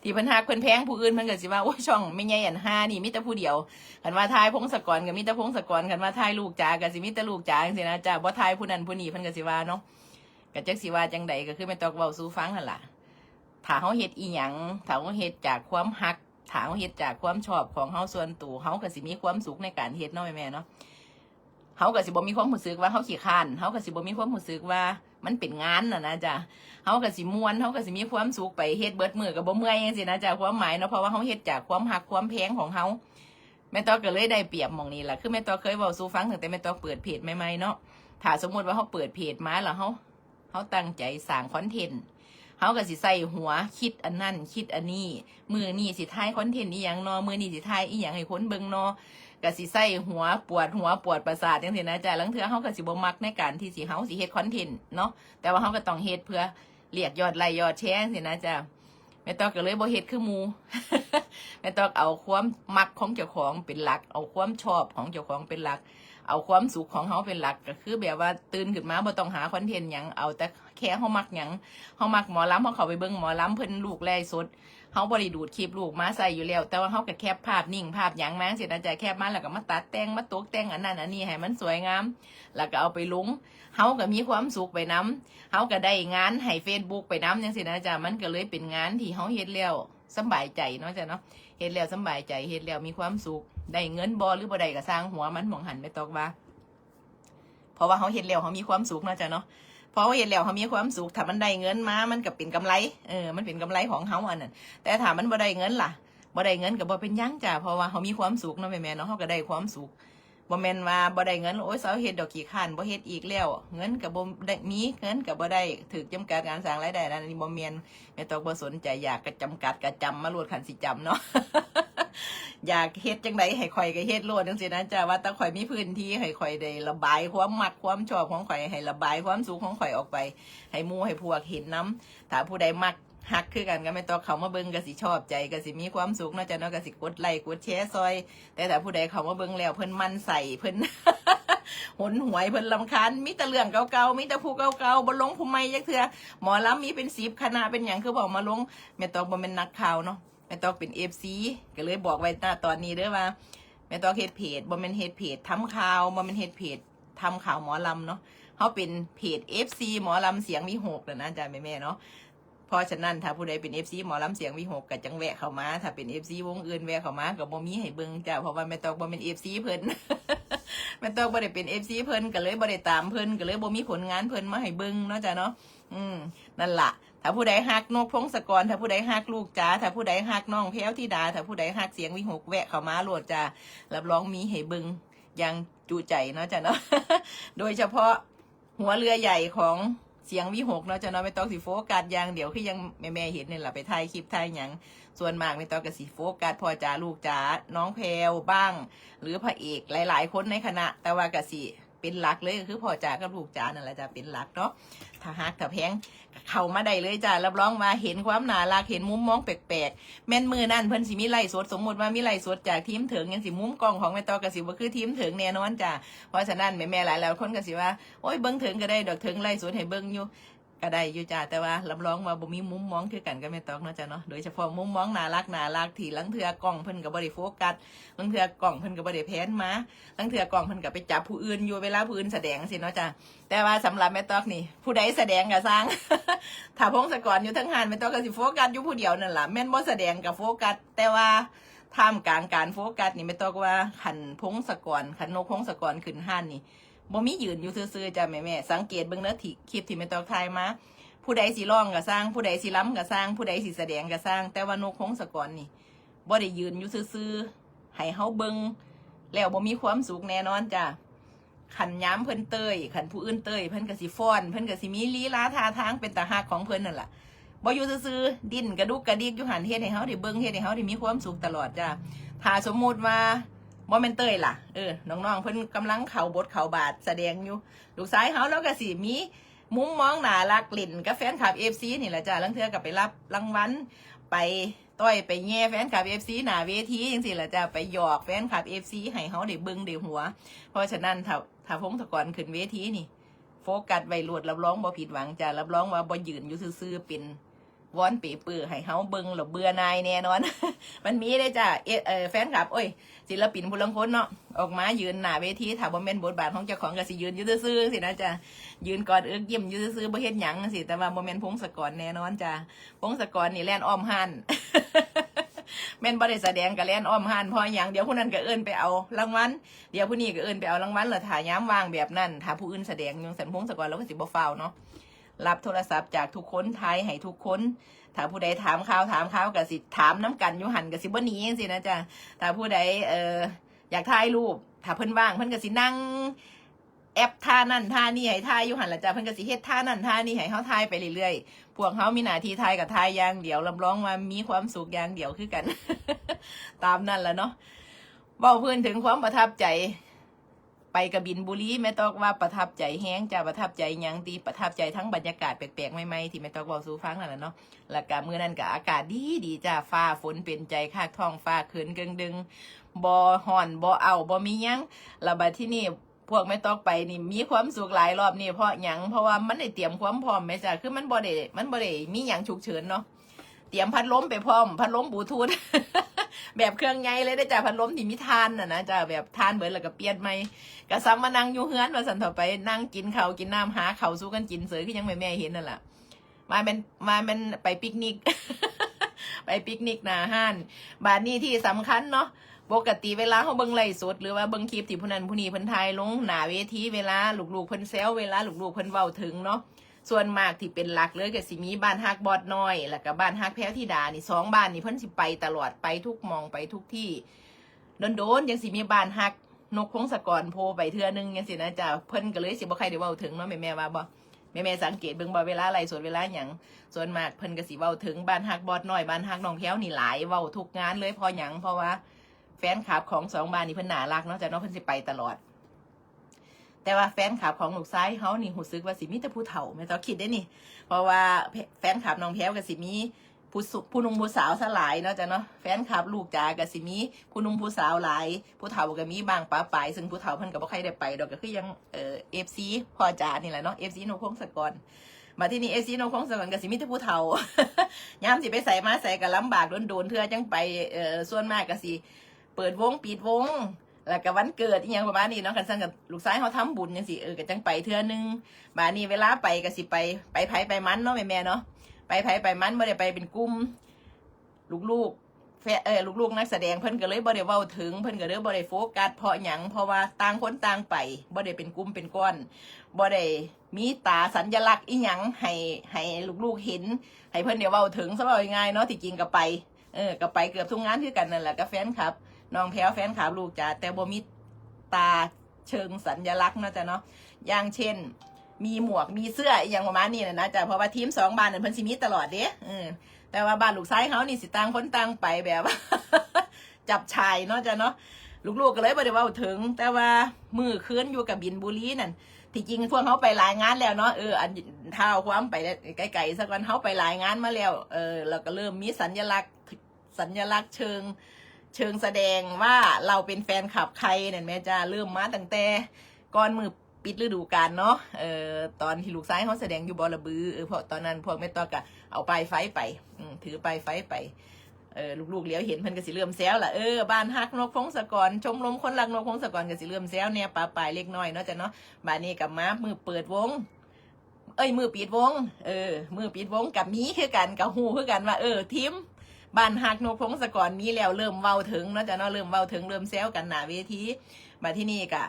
ที่เพิ่นฮักเพิ่นแพงผู้อื่น เพิ่นก็สิว่า โอ้ย ช่องแม่ใหญ่อันห่านี่มีแต่ผู้เดียว คันว่าถ่ายพงศกรก็มีแต่พงศกร คันว่าถ่ายลูกจ๋าก็สิมีแต่ลูกจ๋าจั่งซี้นะจ๊ะ บ่ถ่ายผู้นั้นผู้นี้ เพิ่นก็สิว่าเนาะ ก็จักสิว่าจั่งใด ก็คือแม่ต๊อกเว้าสู่ฟังหั่นล่ะ ถ้าเฮาเฮ็ดอีหยัง ถ้าเฮาเฮ็ดจากความฮัก ถ้าเฮาเฮ็ดจากความชอบของเฮาส่วนตัว เฮาก็สิมีความสุขในการเฮ็ดเนาะแม่ๆเนาะ เฮาก็สิบ่มีความรู้สึกว่าเฮาขี้คร้าน เฮาก็สิบ่มีความรู้สึกว่ามันเป็นงานน่ะนะจ๊ะ เฮาก็สิม่วน เฮาก็สิมีความสุขไป เฮ็ดเบิดมื้อก็บ่เมื่อยจั่งซี้นะจ๊ะ ความหมายเนาะ เพราะว่าเฮาเฮ็ดจากความฮักความแพงของเฮา แม่ต๊อกก็เลยได้เปรียบหม่องนี้ล่ะ คือแม่ต๊อกเคยเว้าสู่ฟังตั้งแต่แม่ต๊อกเปิดเพจใหม่ๆเนาะ ถ้าสมมุติว่าเฮาเปิดเพจมาแล้วเฮา เฮาตั้งใจสร้างคอนเทนต์ เฮาก็สิใส่หัวคิดอันนั้นคิดอันนี้ มื้อนี้สิถ่ายคอนเทนต์อีหยังนอ มื้อนี้สิถ่ายอีหยังให้คนเบิ่งนอ ก็สิใส่หัวปวดหัวปวดประสาทจั่งซี้นะจ๊ะ ลางเทื่อเฮาก็สิบ่มักในการที่สิ เฮาสิเฮ็ดคอนเทนต์เนาะ แต่ว่าเฮาก็ต้องเฮ็ดเพื่อเรียกยอดไลค์ยอดแชร์จั่งซี้นะจ๊ะ แม่ต๊อกก็เลยบ่เฮ็ดคือหมู่ แม่ต๊อกเอาความมักของเจ้าของเป็นหลัก เอาความชอบของเจ้าของเป็นหลัก เอาความสุขของเฮาเป็นหลัก ก็คือแบบว่าตื่นขึ้นมาบ่ต้องหาคอนเทนต์หยัง เอาแต่แค่เฮามักหยัง เฮามักหมอลำ เฮาเข้าไปเบิ่งหมอลำ เพิ่นลูกไลฟ์สด เฮาบ่ได้ดูดคลิปลูกมาใส่อยู่แล้ว แต่ว่าเฮาก็แคปภาพนิ่งภาพหยังมาจั่งซี้นะจ๊ะ แคปมาแล้วก็มาตัดแต่ง มาตกแต่งอันนั้นอันนี้ให้มันสวยงาม แล้วก็เอาไปลง เฮาก็มีความสุขไปนำ เฮาก็ได้งานให้เฟซบุ๊กไปนำจั่งซี้นะจ๊ะ มันก็เลยเป็นงานที่เฮาเฮ็ดแล้วสำบายใจเนาะจ๊ะเนาะ เฮ็ดแล้วสำบายใจ เฮ็ดแล้วมีความสุข ได้เงินบ่หรือบ่ได้ก็ซ่างหัวมัน หม่องหั้นแม่ต๊อกว่า เพราะว่าเฮาเฮ็ดแล้วเฮามีความสุขเนาะจ๊ะเนาะ พอเฮาเฮ็ดแล้วเฮามีความสุข ถ้ามันได้เงินมามันก็เป็นกำไร เออ มันเป็นกำไรของเฮาอันนั้น แต่ถ้ามันบ่ได้เงินล่ะ บ่ได้เงินก็บ่เป็นหยังจ้ะ เพราะว่าเฮามีความสุขเนาะแม่ๆเนาะ เฮาก็ได้ความสุข บ่แม่นว่าบ่ได้เงิน โอ๊ย เซาเฮ็ดดอก ขี้คร้าน บ่เฮ็ดอีกแล้ว เงินก็บ่ได้มี เงินก็บ่ได้ ถูกจำกัดการสร้างรายได้ อันนี้บ่แม่น แม่ต๊อกบ่สนใจ อยากก็จำกัดก็จำมาโลด คันสิจำเนาะ อยากเฮ็ดจั่งใดให้ข้อยก็เฮ็ดโลดจั่งซี้นะจ๊ะ ว่าแต่ข้อยมีพื้นที่ให้ข้อยได้ระบายความมักความชอบของข้อย ให้ระบายความสุขของข้อยออกไป ให้หมู่ให้พวกเห็นนำ ถ้าผู้ใดมักฮักคือกันกับแม่ต๊อก เข้ามาเบิ่งก็สิชอบใจ ก็สิมีความสุขเนาะจ๊ะเนาะ ก็สิกดไลค์กดแชร์ซอย แต่ถ้าผู้ใดเข้ามาเบิ่งแล้วเพิ่นหมั่นไส้ เพิ่น หนหวย เพิ่นรำคาญ มีแต่เรื่องเก่าๆ มีแต่ผู้เก่าๆ บ่ลงผู้ใหม่จักเทื่อ หมอลำมีเป็นสิบคณะเป็นหยัง คือบ่มาลง แม่ต๊อกบ่แม่นนักข่าวเนาะ แม่ต๊อกเป็น เอฟซี ก็เลยบอกไว้ณตอนนี้เด้อว่า แม่ต๊อกเฮ็ดเพจ บ่แม่นเฮ็ดเพจทำข่าว บ่แม่นเฮ็ดเพจทำข่าวหมอลำเนาะ เฮาเป็นเพจ เอฟซี หมอลำเสียงวิหกน่ะนะจ๊ะแม่ๆเนาะ เพราะฉะนั้นถ้าผู้ใดเป็น เอฟซี หมอลำเสียงวิหกก็จั่งแวะเข้ามา ถ้าเป็น เอฟซี วงอื่นแวะเข้ามาก็บ่มีให้เบิ่งจ้ะ เพราะว่าแม่ต๊อกบ่แม่น เอฟซี เพิ่น แม่ต๊อกบ่ได้เป็น เอฟซี เพิ่น ก็เลยบ่ได้ตามเพิ่น ก็เลยบ่มีผลงานเพิ่นมาให้เบิ่งเนาะจ๊ะเนาะ อืม นั่นล่ะ ถ้าผู้ใดฮักนกพงศกร ถ้าผู้ใดฮักลูกจ๋า ถ้าผู้ใดฮักน้องแพรวธิดา ถ้าผู้ใดฮักเสียงวิหก แวะเข้ามาโลดจ้ะ รับรองมีให้เบิ่งอย่างจุใจเนาะจ๊ะเนาะ โดยเฉพาะหัวเรือใหญ่ของเสียงวิหกเนาะจ๊ะเนาะ แม่ต๊อกสิโฟกัสอย่างเดียว คือยังแม่ๆเห็นนี่ล่ะ ไปถ่ายคลิปถ่ายหยัง ส่วนมากแม่ต๊อกก็สิโฟกัสพ่อจ๋าลูกจ๋า น้องแพรวบ้าง หรือพระเอกหลายๆคนในคณะ แต่ว่าก็สิเป็นหลักเลยก็คือพ่อจ๋ากับลูกจ๋านั่นแหละจ้ะ เป็นหลักเนาะ ถ้าฮักถ้าแพง เข้ามาได้เลยจ้า รับรองว่าเห็นความน่ารัก เห็นมุมมองแปลกๆ แม่นมื้อนั้นเพิ่นสิมีไลฟ์สด สมมุติว่ามีไลฟ์สดจากทีมเถิงจั่งซี้ มุมกล้องของแม่ตอกก็สิบ่คือทีมเถิงแน่นอนจ้า เพราะฉะนั้นแม่ๆหลายๆคนก็สิว่า โอ้ย เบิ่งเถิงก็ได้ดอก เถิงไลฟ์สดให้เบิ่งอยู่ ก็ได้อยู่จ้า แต่ว่ารับรองว่าบ่มีมุมมองคือกันกับแม่ตอกเนาะจ้าเนาะ โดยเฉพาะมุมมองน่ารักน่ารัก ที่ลางเทื่อกล้องเพิ่นก็บ่ได้โฟกัส ลางเทื่อกล้องเพิ่นก็บ่ได้แพนมา ลางเทื่อกล้องเพิ่นก็ไปจับผู้อื่นอยู่ เวลาผู้อื่นแสดงจั่งซี้เนาะจ้า แต่ว่าสำหรับแม่ตอกนี่ ผู้ใดแสดงก็ซ่าง ถ้าพงศกรอยู่เทิงฮ้าน แม่ตอกก็สิโฟกัสอยู่ผู้เดียวนั่นล่ะ แม่นบ่แสดงก็โฟกัส แต่ว่าท่ามกลางการโฟกัสนี่ แม่ตอกว่าคันพงศกร คันนกพงศกรขึ้นฮ้านนี่ บ่มียืนอยู่ซื่อๆจ้ะแม่ๆ สังเกตเบิ่งเด้อ ที่คลิปที่แม่ตอกถ่ายมา ผู้ใดสิร้องก็ซ่าง ผู้ใดสิรำก็ซ่าง ผู้ใดสิแสดงก็ซ่าง แต่ว่านกพงศกรนี่ บ่ได้ยืนอยู่ซื่อๆ ให้เฮาเบิ่งแล้วบ่มีความสุขแน่นอนจ้ะ คันยามเพิ่นเต้ย คันผู้อื่นเต้ย เพิ่นก็สิฟ้อน เพิ่นก็สิมีลีลาท่าทางเป็นตาฮักของเพิ่นนั่นล่ะ บ่อยู่ซื่อๆ ดิ้นกระดุกกระดิกอยู่หั่น เฮ็ดให้เฮาได้เบิ่ง เฮ็ดให้เฮาได้มีความสุขตลอดจ้ะ ถ้าสมมุติว่าบ่แม่นเต้ยล่ะ เออ น้องๆ เพิ่นกำลังเข้าบทเข้าบาทแสดงอยู่ ลูกชายเฮา ลาวก็สิมีมุมมองน่ารัก เล่นกับแฟนคลับ เอฟซี นี่ล่ะจ้ะ ลางเทื่อก็ไปรับรางวัล ไปต่อยไปแย่แฟนคลับ เอฟซี หน้าเวทีจั่งซี้ล่ะจ้ะ ไปหยอกแฟนคลับ เอฟซี ให้เฮาได้เบิ่งได้หัว เพราะฉะนั้นถ้า ถ้าพงศกรขึ้นเวทีนี่ โฟกัสไว้โลด รับรองบ่ผิดหวังจ้ะ รับรองว่าบ่ยืนอยู่ซื่อๆ เป็นวอลเปเปอร์ให้เฮาเบิ่งแล้วเบื่อหน่ายแน่นอน มันมีเด้จ้ะ เอ เอ่อ แฟนคลับ โอ้ย ศิลปินผู้ลางคนเนาะ ออกมายืนหน้าเวที ถ้าบ่แม่นบทบาทของเจ้าของก็สิยืนอยู่ซื่อๆ จั่งซี้นะจ้ะ ยืนกอดเอิกยิ้มอยู่ซื่อๆ บ่เฮ็ดหยังจั่งซี้ แต่ว่าบ่แม่นพงศกรแน่นอนจ้ะ พงศกรนี่แล่นอ้อมฮ้าน แม่นบ่ได้แสดงก็แล่นอ้อมฮ้าน เพราะหยัง เดี๋ยวผู้นั้นก็เอิ้นไปเอารางวัล เดี๋ยวผู้นี้ก็เอิ้นไปเอารางวัล แล้วถ้ายามว่างแบบนั้น ถ้าผู้อื่นแสดงจั่งซั้น พงศกรลาวก็สิบ่ฟ้าวเนาะ รับโทรศัพท์จากทุกคน ถ่ายให้ทุกคน ถ้าผู้ใดถามข่าวถามข่าวก็สิถามนำกันอยู่หั่น ก็สิบ่หนีจั่งซี้นะจ้ะ ถ้าผู้ใด เอ่อ อยากถ่ายรูป ถ้าเพิ่นว่าง เพิ่นก็สินั่งแอปท่านั่นท่านี่ให้ถ่ายอยู่หั่นล่ะจ้ะ เพิ่นก็สิเฮ็ดท่านั่นท่านี่ให้เฮาถ่ายไปเรื่อยๆ พวกเฮามีหน้าที่ถ่ายก็ถ่ายอย่างเดียว รับรองว่ามีความสุขอย่างเดียวคือกัน ตามนั่นล่ะเนาะ เว้าพื้นถึงความประทับใจ ไปกบินบุรี แม่ตอกว่าประทับใจแฮงจ้ะ ประทับใจหยังติ ประทับใจทั้งบรรยากาศแปลกๆใหม่ๆ ที่แม่ตอกเว้าสู่ฟังนั่นล่ะเนาะ แล้วก็มื้อนั้นก็อากาศดีดีจ้ะ ฟ้าฝนเป็นใจคัก ท้องฟ้าครึ้มครึ้ม บ่ฮ้อน บ่อ้าว บ่มีหยัง แล้วบัดทีนี้พวกแม่ตอกไปนี่มีความสุขหลายรอบนี้ เพราะหยัง เพราะว่ามันได้เตรียมความพร้อมแม่จ้ะ คือมันบ่ได้ มันบ่ได้มีหยังฉุกเฉินเนาะ เตรียมพัดลมไปพร้อม พัดลมบลูทูธ แบบเครื่องใหญ่เลยเด้อจ้ะ พัดลมที่มีถ่านน่ะนะจ้ะ แบบถ่านเบิดแล้วก็เปลี่ยนใหม่ ก็ซ้ำมานั่งอยู่เฮือนว่าซั่นเถาะ ไปนั่งกินข้าวกินน้ำ หาข้าวสู่กันกินเสย คือยังแม่ๆเห็นนั่นล่ะ ว่าแม่น ว่าแม่นไปปิกนิก ไปปิกนิกหน้าฮ้าน บาดนี้ที่สำคัญเนาะ ปกติเวลาเฮาเบิ่งไลฟ์สด หรือว่าเบิ่งคลิปที่ผู้นั้นผู้นี้เพิ่นถ่ายลงหน้าเวที เวลาลูกๆเพิ่นแซว เวลาลูกๆเพิ่นเว้าถึงเนาะ ส่วนมากที่เป็นหลักเลยก็สิมีบ้านฮักบอสน้อย แล้วก็บ้านฮักแพรวธิดานี่ สองบ้านนี่เพิ่นสิไปตลอด ไปทุกหม่อง ไปทุกที่ โดนๆจั่งสิมีบ้านฮักนกพงศกรโผล่ไปเทื่อนึงจั่งซี้นะจ้ะ เพิ่นก็เลยสิบ่ค่อยได้เว้าถึงเนาะ แม่ๆว่าบ่ แม่ๆสังเกตเบิ่งบ่ เวลาไลฟ์สดเวลาหยัง ส่วนมากเพิ่นก็สิเว้าถึงบ้านฮักบอสน้อย บ้านฮักน้องแพรวนี่หลาย เว้าทุกงานเลย เพราะหยัง เพราะว่าแฟนคลับของสองบ้านนี่เพิ่นน่ารักเนาะจ้ะเนาะ เพิ่นสิไปตลอด แต่ว่าแฟนคลับของลูกชายเฮานี่รู้สึกว่าสิมีแต่ผู้เฒ่า แม่ตอกคิดเด้นี่ เพราะว่าแฟนคลับน้องแพรวก็สิมีผู้สุ ผู้หนุ่มผู้สาวซะหลายเนาะจ้ะเนาะ แฟนคลับลูกจ๋าก็สิมีผู้หนุ่มผู้สาวหลาย ผู้เฒ่าก็มีบ้างปะปาย ซึ่งผู้เฒ่าเพิ่นก็บ่ค่อยได้ไปดอก ก็คือยัง เอ่อ เอฟซี พ่อจ๋านี่แหละเนาะ เอฟซี นกพงศกร บัดทีนี้ เอฟซี นกพงศกรก็สิมีแต่ผู้เฒ่า ยามสิไปไสมาไสก็ลำบาก โดนๆเทื่อจั่งไป เอ่อ ส่วนมากก็สิเปิดวงปิดวง แล้วก็วันเกิดอีหยังประมาณนี้เนาะ คันซั่นก็ลูกชายเฮาทำบุญจั่งซี้ เออ ก็จั่งไปเทื่อนึง บาดนี้เวลาไปก็สิไป ไปไผไปมันเนาะแม่ๆเนาะ ไปไผไปมัน บ่ได้ไปเป็นกลุ่ม ลูกๆ แฟน เอ่อ ลูกๆนักแสดงเพิ่นก็เลยบ่ได้เว้าถึง เพิ่นก็เลยบ่ได้โฟกัส เพราะหยัง เพราะว่าต่างคนต่างไป บ่ได้เป็นกลุ่มเป็นก้อน บ่ได้มีตาสัญลักษณ์อีหยังให้ ให้ลูกๆเห็น ให้เพิ่นได้เว้าถึง ซะเว้าง่ายๆเนาะ ที่จริงก็ไป เออ ก็ไปเกือบทุกงานคือกันนั่นแหละ กับแฟนคลับ น้องแพรว แฟนคลับลูกจ๋า แต่บ่มีตาเชิงสัญลักษณ์เนาะจ้ะเนาะ อย่างเช่น มีหมวก มีเสื้ออีหยังประมาณนี้น่ะนะจ้ะ เพราะว่าทีมสองบ้านนั่นเพิ่นสิมีตลอดเด้ เออ แต่ว่าบ้านลูกชายเฮานี่สิต่างคนต่างไปแบบ จับฉ่ายเนาะจ้ะเนาะ ลูกๆก็เลยบ่ได้เว้าถึง แต่ว่ามื้อคืนอยู่กบินบุรีนั่น ที่จริงพวกเขาไปหลายงานแล้วเนาะ เออ อันท้าวความไปไกลๆซะก่อน เขาไปหลายงานมาแล้ว เออ แล้วก็เริ่มมีสัญลักษณ์ สัญลักษณ์เชิง เชิงแสดงว่าเราเป็นแฟนคลับใครนั่นแม่จ้า เริ่มมาตั้งแต่ก่อนมือปิดฤดูกาลเนาะ เออ ตอนที่ลูกชายเขาแสดงอยู่บอระบือ เออ เพราะตอนนั้นพวกแม่ตอกก็เอาป้ายไฟไป อืม ถือป้ายไฟไป เออ ลูกๆเหลียวเห็นเพิ่นก็สิเริ่มแซวล่ะ เออ บ้านฮักนกพงศกร ชมรมคนรักนกพงศกรก็สิเริ่มแซวแหน่ปะปายเล็กน้อยเนาะจ้ะเนาะ บาดนี้ก็มามื้อเปิดวง เอ้ย มื้อปิดวง เออ มื้อปิดวงก็มีคือกัน ก็ฮู้คือกันว่า เออ ทีมบ้านฮักนกพงศกรมีแล้ว เริ่มเว้าถึงเนาะจ้ะเนาะ เริ่มเว้าถึง เริ่มแซวกันหน้าเวที บาดที่นี่ก็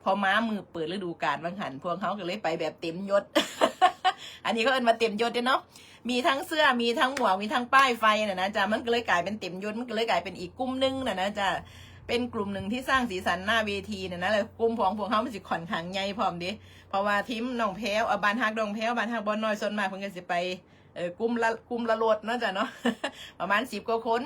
พอมามื้อเปิดฤดูกาลว่าหั่น พวกเขาก็เลยไปแบบเต็มยศ อันนี้เขาเอิ้นว่าเต็มยศเด้เนาะ มีทั้งเสื้อ มีทั้งหมวก มีทั้งป้ายไฟน่ะนะจ้ะ มันก็เลยกลายเป็นเต็มยศ มันก็เลยกลายเป็นอีกกลุ่มหนึ่งน่ะนะจ้ะ เป็นกลุ่มหนึ่งที่สร้างสีสันหน้าเวทีน่ะนะ แล้วกลุ่มของพวกเขามันสิค่อนข้างใหญ่พร้อมเด้ เพราะว่าทีมน้องแพรว เอ่อ บ้านฮักน้องแพรว บ้านฮักบ่าวน้อย ส่วนมากเพิ่นก็สิไป เออ กลุ่มละ กลุ่มละรถเนาะจ้ะเนาะ ประมาณสิบกว่าคน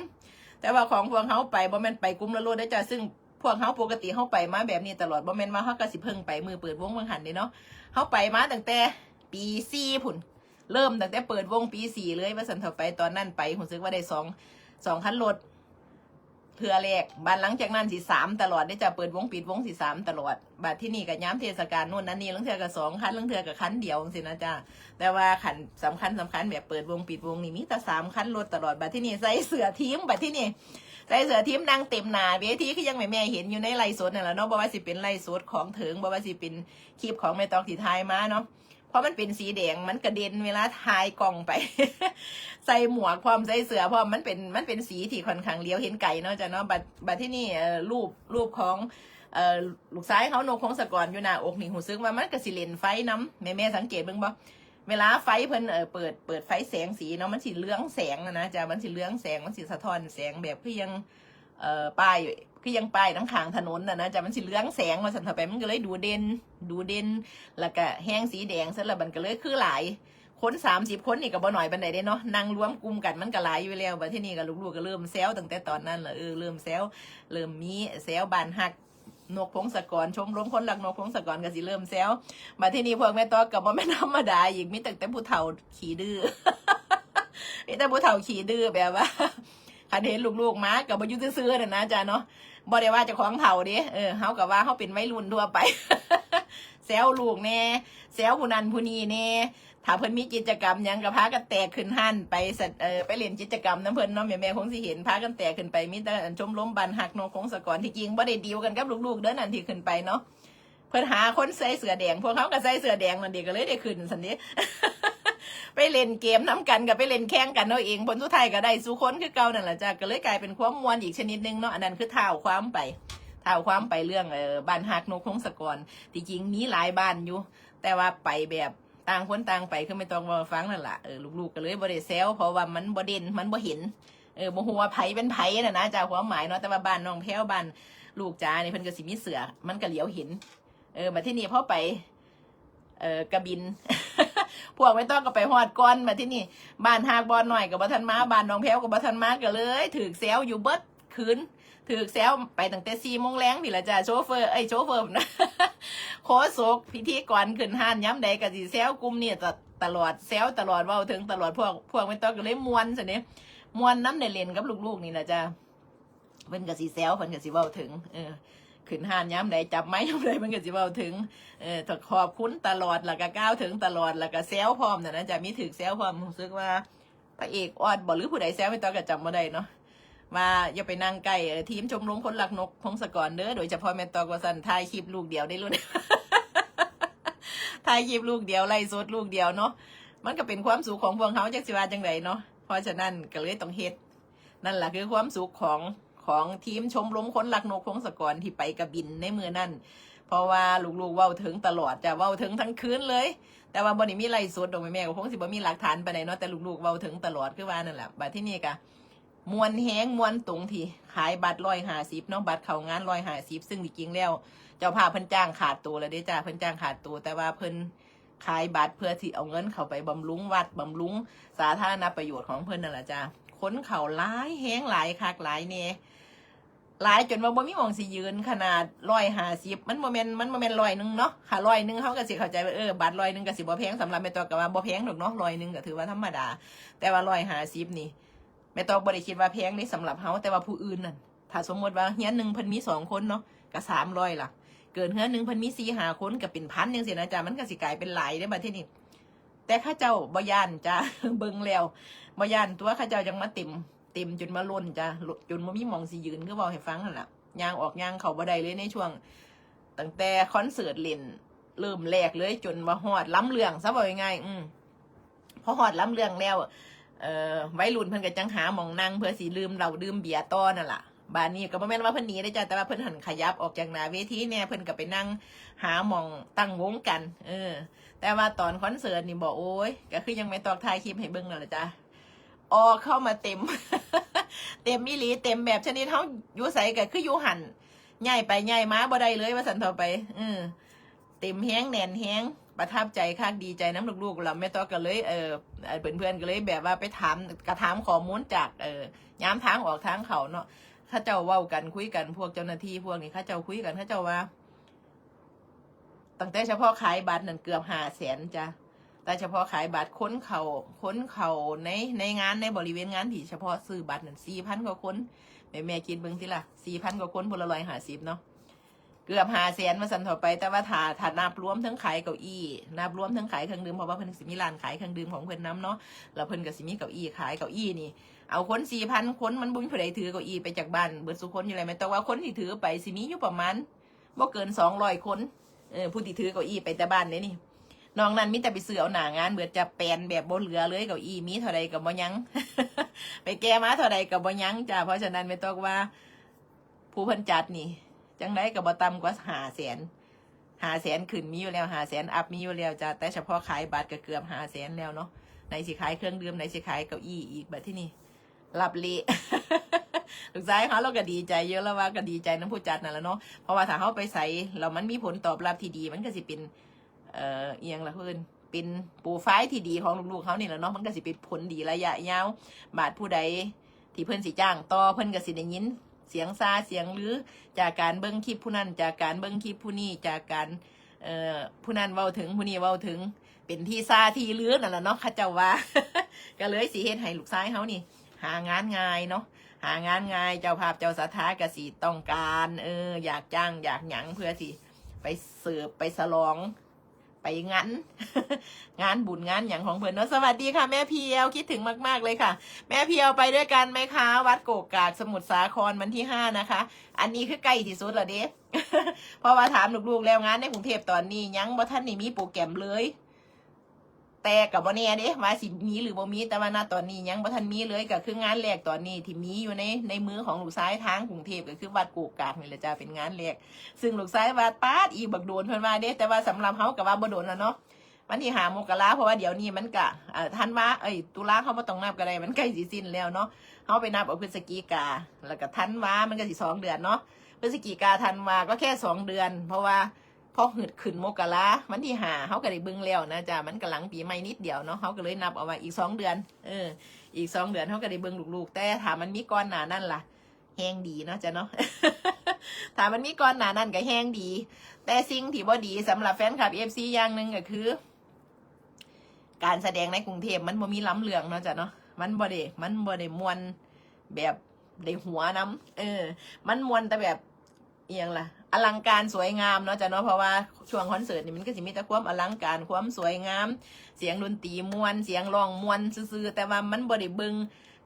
แต่ว่าของพวกเขาไปบ่แม่นไปกลุ่มละรถเด้อจ้ะ ซึ่งพวกเขาปกติเขาไปมาแบบนี้ตลอด บ่แม่นว่าเขาก็สิเพิ่งไปมื้อเปิดวงว่าหั่นเด้เนาะ เขาไปมาตั้งแต่ปีสี่พุ้น เริ่มตั้งแต่เปิดวงปีสี่เลยว่าซั่นเถาะ ไปตอนนั้นไป รู้สึกว่าได้สอง สองคันรถ เทื่อแรก บาดหลังจากนั้นสิสามตลอดเด้อจ้ะ เปิดวงปิดวงสิสามตลอด บาดที่นี่ก็ยามเทศกาลนู่นนั่นนี่ ลางเทื่อก็สองคัน ลางเทื่อก็คันเดียวจังซี้นะจ้ะ แต่ว่าคันสำคัญสำคัญแบบเปิดวงปิดวงนี่มีแต่สามคันรถตลอด บาดที่นี่ใส่เสื้อทีม บาดที่นี่ใส่เสื้อทีมนั่งเต็มหน้าเวที คือยังแม่ๆเห็นอยู่ในไลฟ์สดนั่นแหละเนาะ บ่ว่าสิเป็นไลฟ์สดของเถิง บ่ว่าสิเป็นคลิปของแม่ตอกที่ถ่ายมาเนาะ เพราะมันเป็นสีแดง มันกระเด่นเวลาถ่ายกล้องไป ใส่หมวกพร้อม ใส่เสื้อพร้อม มันเป็น มันเป็นสีที่ค่อนข้างเหลียวเห็นไกลเนาะจ้ะเนาะ บาด บาดที่นี่ เอ่อ รูป รูปของ เอ่อ ลูกชายเขานกพงศกรอยู่หน้าอกนี่ รู้สึกว่ามันก็สิเล่นไฟนำ แม่ๆสังเกตเบิ่งบ่ เวลาไฟเพิ่น เอ่อ เปิด เปิดไฟแสงสีเนาะ มันสิเรืองแสงน่ะนะจ้ะ มันสิเรืองแสง มันสิสะท้อนแสงแบบคือยัง เอ่อ ป้าย คือยังป้ายตางข้างถนนน่ะนะจ้ะ มันสิเรืองแสงว่าซั่นเถาะ ไปมันก็เลยดูเด่น ดูเด่น แล้วก็แฮงสีแดง เสร็จแล้วมันก็เลยคือหลาย คนสามสิบคนนี่ก็บ่น้อยปานใดเด้เนาะ นั่งรวมกลุ่มกันมันก็หลายอยู่แล้ว บัดที่นี่ก็ลูกๆก็เริ่มแซวตั้งแต่ตอนนั้นล่ะ เออ เริ่มแซว เริ่มมีแซวบ้านฮักนกพงศกร ชมรมคนรักนกพงศกรก็สิเริ่มแซว บัดที่นี่พวกแม่ตอกก็บ่แม่นธรรมดาอีก มีตั้งแต่ผู้เฒ่าขี้ดื้อ มีแต่ผู้เฒ่าขี้ดื้อแบบว่า คันเห็นลูกๆมาก็บ่อยู่ซื่อๆน่ะนะจ้ะเนาะ บ่ได้ว่าเจ้าของเฒ่าเด้ เออ เฮาก็ว่าเฮาเป็นวัยรุ่นทั่วไป แซวลูกแหน่ แซวผู้นั้นผู้นี้แหน่ ถ้าเพิ่นมีกิจกรรมหยังก็พากันแตกขึ้นฮ้านไปสะ เอ่อ ไปเล่นกิจกรรมนำเพิ่นเนาะ แม่ๆคงสิเห็น พากันแตกขึ้นไป มีแต่อันชมรมบ้านฮักนกพงศกร ที่จริงบ่ได้ดีลกันกับลูกๆเด้อนั่นที่ขึ้นไปเนาะ เพิ่นหาคนใส่เสื้อแดง พวกเขาก็ใส่เสื้อแดงนั่นเด้ ก็เลยได้ขึ้นซั่นเด้ ไปเล่นเกมนำกัน ก็ไปเล่นแข่งกันเอาเอง ผลสุดท้ายก็ได้สู่คนคือเก่านั่นล่ะจ้ะ ก็เลยกลายเป็นความม่วนอีกชนิดหนึ่งเนาะ อันนั้นคือท้าวความไป ท้าวความไปเรื่อง เอ่อ บ้านฮักนกพงศกร ที่จริงมีหลายบ้านอยู่ แต่ว่าไปแบบต่างคนต่างไป คือแม่ตอกเว้าฟังนั่นล่ะ เออ ลูกๆก็เลยบ่ได้แซว เพราะว่ามันบ่เด่น มันบ่เห็น เออ บ่ฮู้ว่าไผเป็นไผน่ะนะจ้ะ ความหมายเนาะ แต่ว่าบ้านน้องแพรว บ้านลูกจ๋านี่เพิ่นก็สิมีเสื้อ มันก็เหลียวเห็น เออ บัดที่นี่พอไป เออ กะบิน พวกแม่ตอกก็ไปฮอดก่อน บัดที่นี่บ้านฮักบ่าวน้อยก็บ่ทันมา บ้านน้องแพรวก็บ่ทันมา ก็เลยถืกแซวอยู่เบิดคืน ถืกแซวไปตั้งแต่สี่โมงแลงพี้ล่ะจ้ะ โชเฟอร์ เอ้ย โชเฟอร์นะ โฆษก พิธีกรขึ้นฮ้านยามใดก็สิแซวกลุ่มนี้ตะ ตลอด แซวตลอด เว้าถึงตลอด พวก พวกแม่ตอกก็เลยม่วนซั่นเด้ ม่วนนำ ได้เล่นกับลูกๆนี่ล่ะจ้ะ เพิ่นก็สิแซว เพิ่นก็สิเว้าถึง เออ ขึ้นฮ้านยามใด จับไมค์ยามใด เพิ่นก็สิเว้าถึง เออ ขอบคุณตลอด แล้วก็กล่าวถึงตลอด แล้วก็แซวพร้อมนั่นนะจ้ะ มีถืกแซวพร้อม รู้สึกว่าพระเอกออดบ่ หรือผู้ใดแซวแม่ตอกก็จำบ่ได้เนาะ ว่าอย่าไปนั่งใกล้ เออ ทีมชมรมคนรักนกพงศกรเด้อ โดยเฉพาะแม่ตอกว่าซั่น ถ่ายคลิปลูกเดียวได้รุ่น ถ่ายคลิปลูกเดียว ไลฟ์สดลูกเดียวเนาะ มันก็เป็นความสุขของพวกเขา จักสิว่าจังใดเนาะ เพราะฉะนั้นก็เลยต้องเฮ็ด นั่นล่ะคือความสุขของ ของทีมชมรมคนรักนกพงศกรที่ไปกะบินในมื้อนั้น เพราะว่าลูกๆเว้าถึงตลอดจ้ะ เว้าถึงทั้งคืนเลย แต่ว่าบ่ได้มีไลฟ์สดดอก แม่ๆก็คงสิบ่มีหลักฐานปานใดเนาะ แต่ลูกๆเว้าถึงตลอด คือว่านั่นล่ะ บัดที่นี่ก็ม่วนแฮง ม่วนตรงที่ขายบัตรร้อยห้าสิบเนาะ บัตรเข้างานร้อยห้าสิบ ซึ่งที่จริงแล้ว เจ้าภาพเพิ่นจ่างขาดตัวแล้วเด้จ้า เพิ่นจ่างขาดตัว แต่ว่าเพิ่นขายบัตรเพื่อที่เอาเงินเข้าไปบำรุงวัด บำรุงสาธารณประโยชน์ของเพิ่นนั่นล่ะจ้า คนเข้าหลายแฮง หลายคักหลายแน่ หลายจนว่าบ่มีหม่องสิยืน ขนาดร้อยห้าสิบ มันบ่แม่น มันบ่แม่นร้อยหนึ่งเนาะ ค่ะ ร้อยหนึ่งเฮาก็สิเข้าใจว่า เออ บัตรร้อยหนึ่งก็สิบ่แพง สำหรับแม่ตอกก็ว่าบ่แพงดอกเนาะ ร้อยหนึ่งก็ถือว่าธรรมดา แต่ว่าร้อยห้าสิบนี่ แม่ตอกบ่ได้คิดว่าแพงเด้สำหรับเฮา แต่ว่าผู้อื่นนั่น ถ้าสมมติว่าเฮือนหนึ่งเพิ่นมีสองคนเนาะ ก็สามร้อยล่ะ เกิดเฮือนหนึ่งเพิ่นมีสี่ห้าคนก็เป็นพันจังซี้นะจ๊ะ มันก็สิกลายเป็นหลายเด้บัดทีนี้ แต่เขาเจ้าบ่ย้านจ้ะ เบิ่งแล้วบ่ย้านตัว เขาเจ้าจั่งมาเต็ม เต็มจนมาล้นจ้ะ จนบ่มีหม่องสิยืน คือเว้าให้ฟังหั่นล่ะ ย่างออกย่างเข้าบ่ได้เลยในช่วง ตั้งแต่คอนเสิร์ตเล่นเริ่มแรกเลย จนว่าฮอดลำเรื่องซะ เว้าง่ายๆ อืม พอฮอดลำเรื่องแล้ว เอ่อ วัยรุ่นเพิ่นก็จั่งหาหม่องนั่งเพื่อสิดื่มเหล้าดื่มเบียร์ต่อนั่นล่ะ บาดนี้ก็บ่แม่นว่าเพิ่นหนีเด้อจ้ะ แต่ว่าเพิ่นหั้นขยับออกจากหน้าเวทีแหน่ เพิ่นก็ไปนั่งหาหม่องตั้งวงกัน เออ แต่ว่าตอนคอนเสิร์ตนี่บอก โอ้ย ก็คือยังแม่ตอกถ่ายคลิปให้เบิ่งนั่นล่ะจ้ะ ออกเข้ามาเต็ม เต็มอีหลี เต็มแบบชนิดเฮาอยู่ไสก็คืออยู่หั่น ย้ายไปย้ายมาบ่ได้เลย ว่าซั่นเถาะไป เออ เต็มแฮง แน่นแฮง ประทับใจคัก ดีใจนำลูกๆ แล้วแม่ตอกก็เลย เอ่อ เอ่อ เพื่อนๆ ก็เลยแบบว่าไปถาม ก็ถามข้อมูลจาก เอ่อ ยามทางออกทางเข้าเนาะ เขาเจ้าเว้ากัน คุยกัน พวกเจ้าหน้าที่พวกนี้ เขาเจ้าคุยกัน เขาเจ้าว่า ตั้งแต่เฉพาะขายบัตรนั่นเกือบห้าแสนจ้ะ แต่เฉพาะขายบัตร คนเข้า คนเข้าใน ในงาน ในบริเวณงานที่เฉพาะซื้อบัตรนั่น สี่พันกว่าคน แม่ๆ คิดเบิ่งติล่ะ สี่พันกว่าคน ผู้ละร้อยห้าสิบเนาะ เกือบห้าแสน ว่าซั่นเถาะไป แต่ว่าถ้า ถ้านับรวมทั้งขายเก้าอี้ นับรวมทั้งขายเครื่องดื่ม เพราะว่าเพิ่นสิมีร้านขายเครื่องดื่มของเพิ่นนำเนาะ แล้วเพิ่นก็สิมีเก้าอี้ขาย เก้าอี้นี่ เอาคนสี่พันคน มันบ่มีผู้ใดถือเก้าอี้ไปจากบ้านเบิดซุคนอยู่แล้ว แม่นแต่ว่าคนที่ถือไปสิมีอยู่ประมาณ บ่เกินสองร้อยคน เออ ผู้ที่ถือเก้าอี้ไปแต่บ้านเด้นี่ นอกนั้นมีแต่ไปซื้อเอาหน้างานเบิดจ้ะ แปนแบบบ่เหลือเลย เก้าอี้มีเท่าใดก็บ่ยัง ไปแก่มาเท่าใดก็บ่ยังจ้ะ เพราะฉะนั้นแม่ตอกว่า ผู้เพิ่นจัดนี่ จั่งใดก็บ่ต่ำกว่าห้าแสน ห้าแสนขึ้นมีอยู่แล้ว ห้าแสนอัพมีอยู่แล้วจ้ะ แต่เฉพาะขายบัตรก็เกือบห้าแสนแล้วเนาะ ไหนสิขายเครื่องดื่ม ไหนสิขายเก้าอี้อีก บัดทีนี้ รับเละ ลูกชายเฮา ลาวก็ดีใจอยู่ ลาวว่าก็ดีใจนำผู้จัดนั่นล่ะเนาะ เพราะว่าถ้าเฮาไปไสแล้วมันมีผลตอบรับที่ดี มันก็สิเป็น เอ่อ อิหยังล่ะเพิ่น เป็นโปรไฟล์ที่ดีของลูกๆเฮานี่ล่ะเนาะ มันก็สิเป็นผลดีระยะยาว บาดผู้ใดที่เพิ่นสิจ้างต่อ เพิ่นก็สิได้ยินเสียงซาเสียงลือ จากการเบิ่งคลิปผู้นั้น จากการเบิ่งคลิปผู้นี้ จากการ เอ่อ ผู้นั้นเว้าถึง ผู้นี้เว้าถึง เป็นที่ซาที่ลือนั่นล่ะเนาะ เขาเจ้าว่า ก็เลยสิเฮ็ดให้ลูกชายเฮานี่ หางานง่ายเนาะ หางานง่าย เจ้าภาพเจ้าศรัทธาก็สิต้องการ เออ อยากจ้างอยากหยัง เพื่อสิไปเสิร์ฟ ไปฉลอง ไปงาน งานบุญงานหยังของเพิ่นเนาะ สวัสดีค่ะแม่เพียว คิดถึงมากๆเลยค่ะ แม่เพียวไปด้วยกันไหมคะ วัดโกกกากสมุทรสาครวันที่ห้านะคะ อันนี้คือใกล้ที่สุดแล้วเด้ เพราะว่าถามลูกๆแล้ว งานในกรุงเทพฯตอนนี้ยังบ่ทันได้มีโปรแกรมเลย แต่ก็บ่แน่เด้ว่าสิมีหรือบ่มี แต่ว่าณตอนนี้ยังบ่ทันมีเลย ก็คืองานแรกตอนนี้ที่มีอยู่ใน ในมือของลูกชายทางกรุงเทพฯ ก็คือวัดโกกกากนี่แหละจ้า เป็นงานแรก ซึ่งลูกชายว่า ป๊าด อีกบักโดน เพิ่นว่าเด้ แต่ว่าสำหรับเฮาก็ว่าบ่โดนแล้วเนาะ วันที่ห้ามกรา เพราะว่าเดี๋ยวนี้มันก็ เอ่อ ธันวา เอ้ย ตุลาเฮาบ่ต้องนับก็ได้ มันใกล้สิสิ้นแล้วเนาะ เฮาไปนับเอาพฤศจิกา แล้วก็ธันวา มันก็สิสองเดือนเนาะ พฤศจิกา ธันวา ก็แค่สองเดือน เพราะว่า พอหึดขึ้นมกรา วันที่ห้า เฮาก็ได้เบิ่งแล้วนะจ้ะ มันก็หลังปีใหม่นิดเดียวเนาะ เฮาก็เลยนับเอาว่าอีกสองเดือน เออ อีกสองเดือนเฮาก็ได้เบิ่งลูกๆ แต่ถ้ามันมีก่อนหน้านั้นล่ะ แฮงดีเนาะจ้ะเนาะ ถ้ามันมีก่อนหน้านั้นก็แฮงดี แต่สิ่งที่บ่ดีสำหรับแฟนคลับ เอฟซี อย่างหนึ่งก็คือ การแสดงในกรุงเทพฯมันบ่มีลำเรื่องเนาะจ้ะเนาะ มันบ่ได้ มันบ่ได้ม่วนแบบได้หัวนำ เออ มันม่วนแต่แบบ อิหยังล่ะ อลังการสวยงามเนาะจ้ะเนาะ เพราะว่าช่วงคอนเสิร์ตนี่มันก็สิมีแต่ความอลังการ ความสวยงาม เสียงดนตรีม่วน เสียงร้องม่วนซื่อๆ แต่ว่ามันบ่ได้เบิ่ง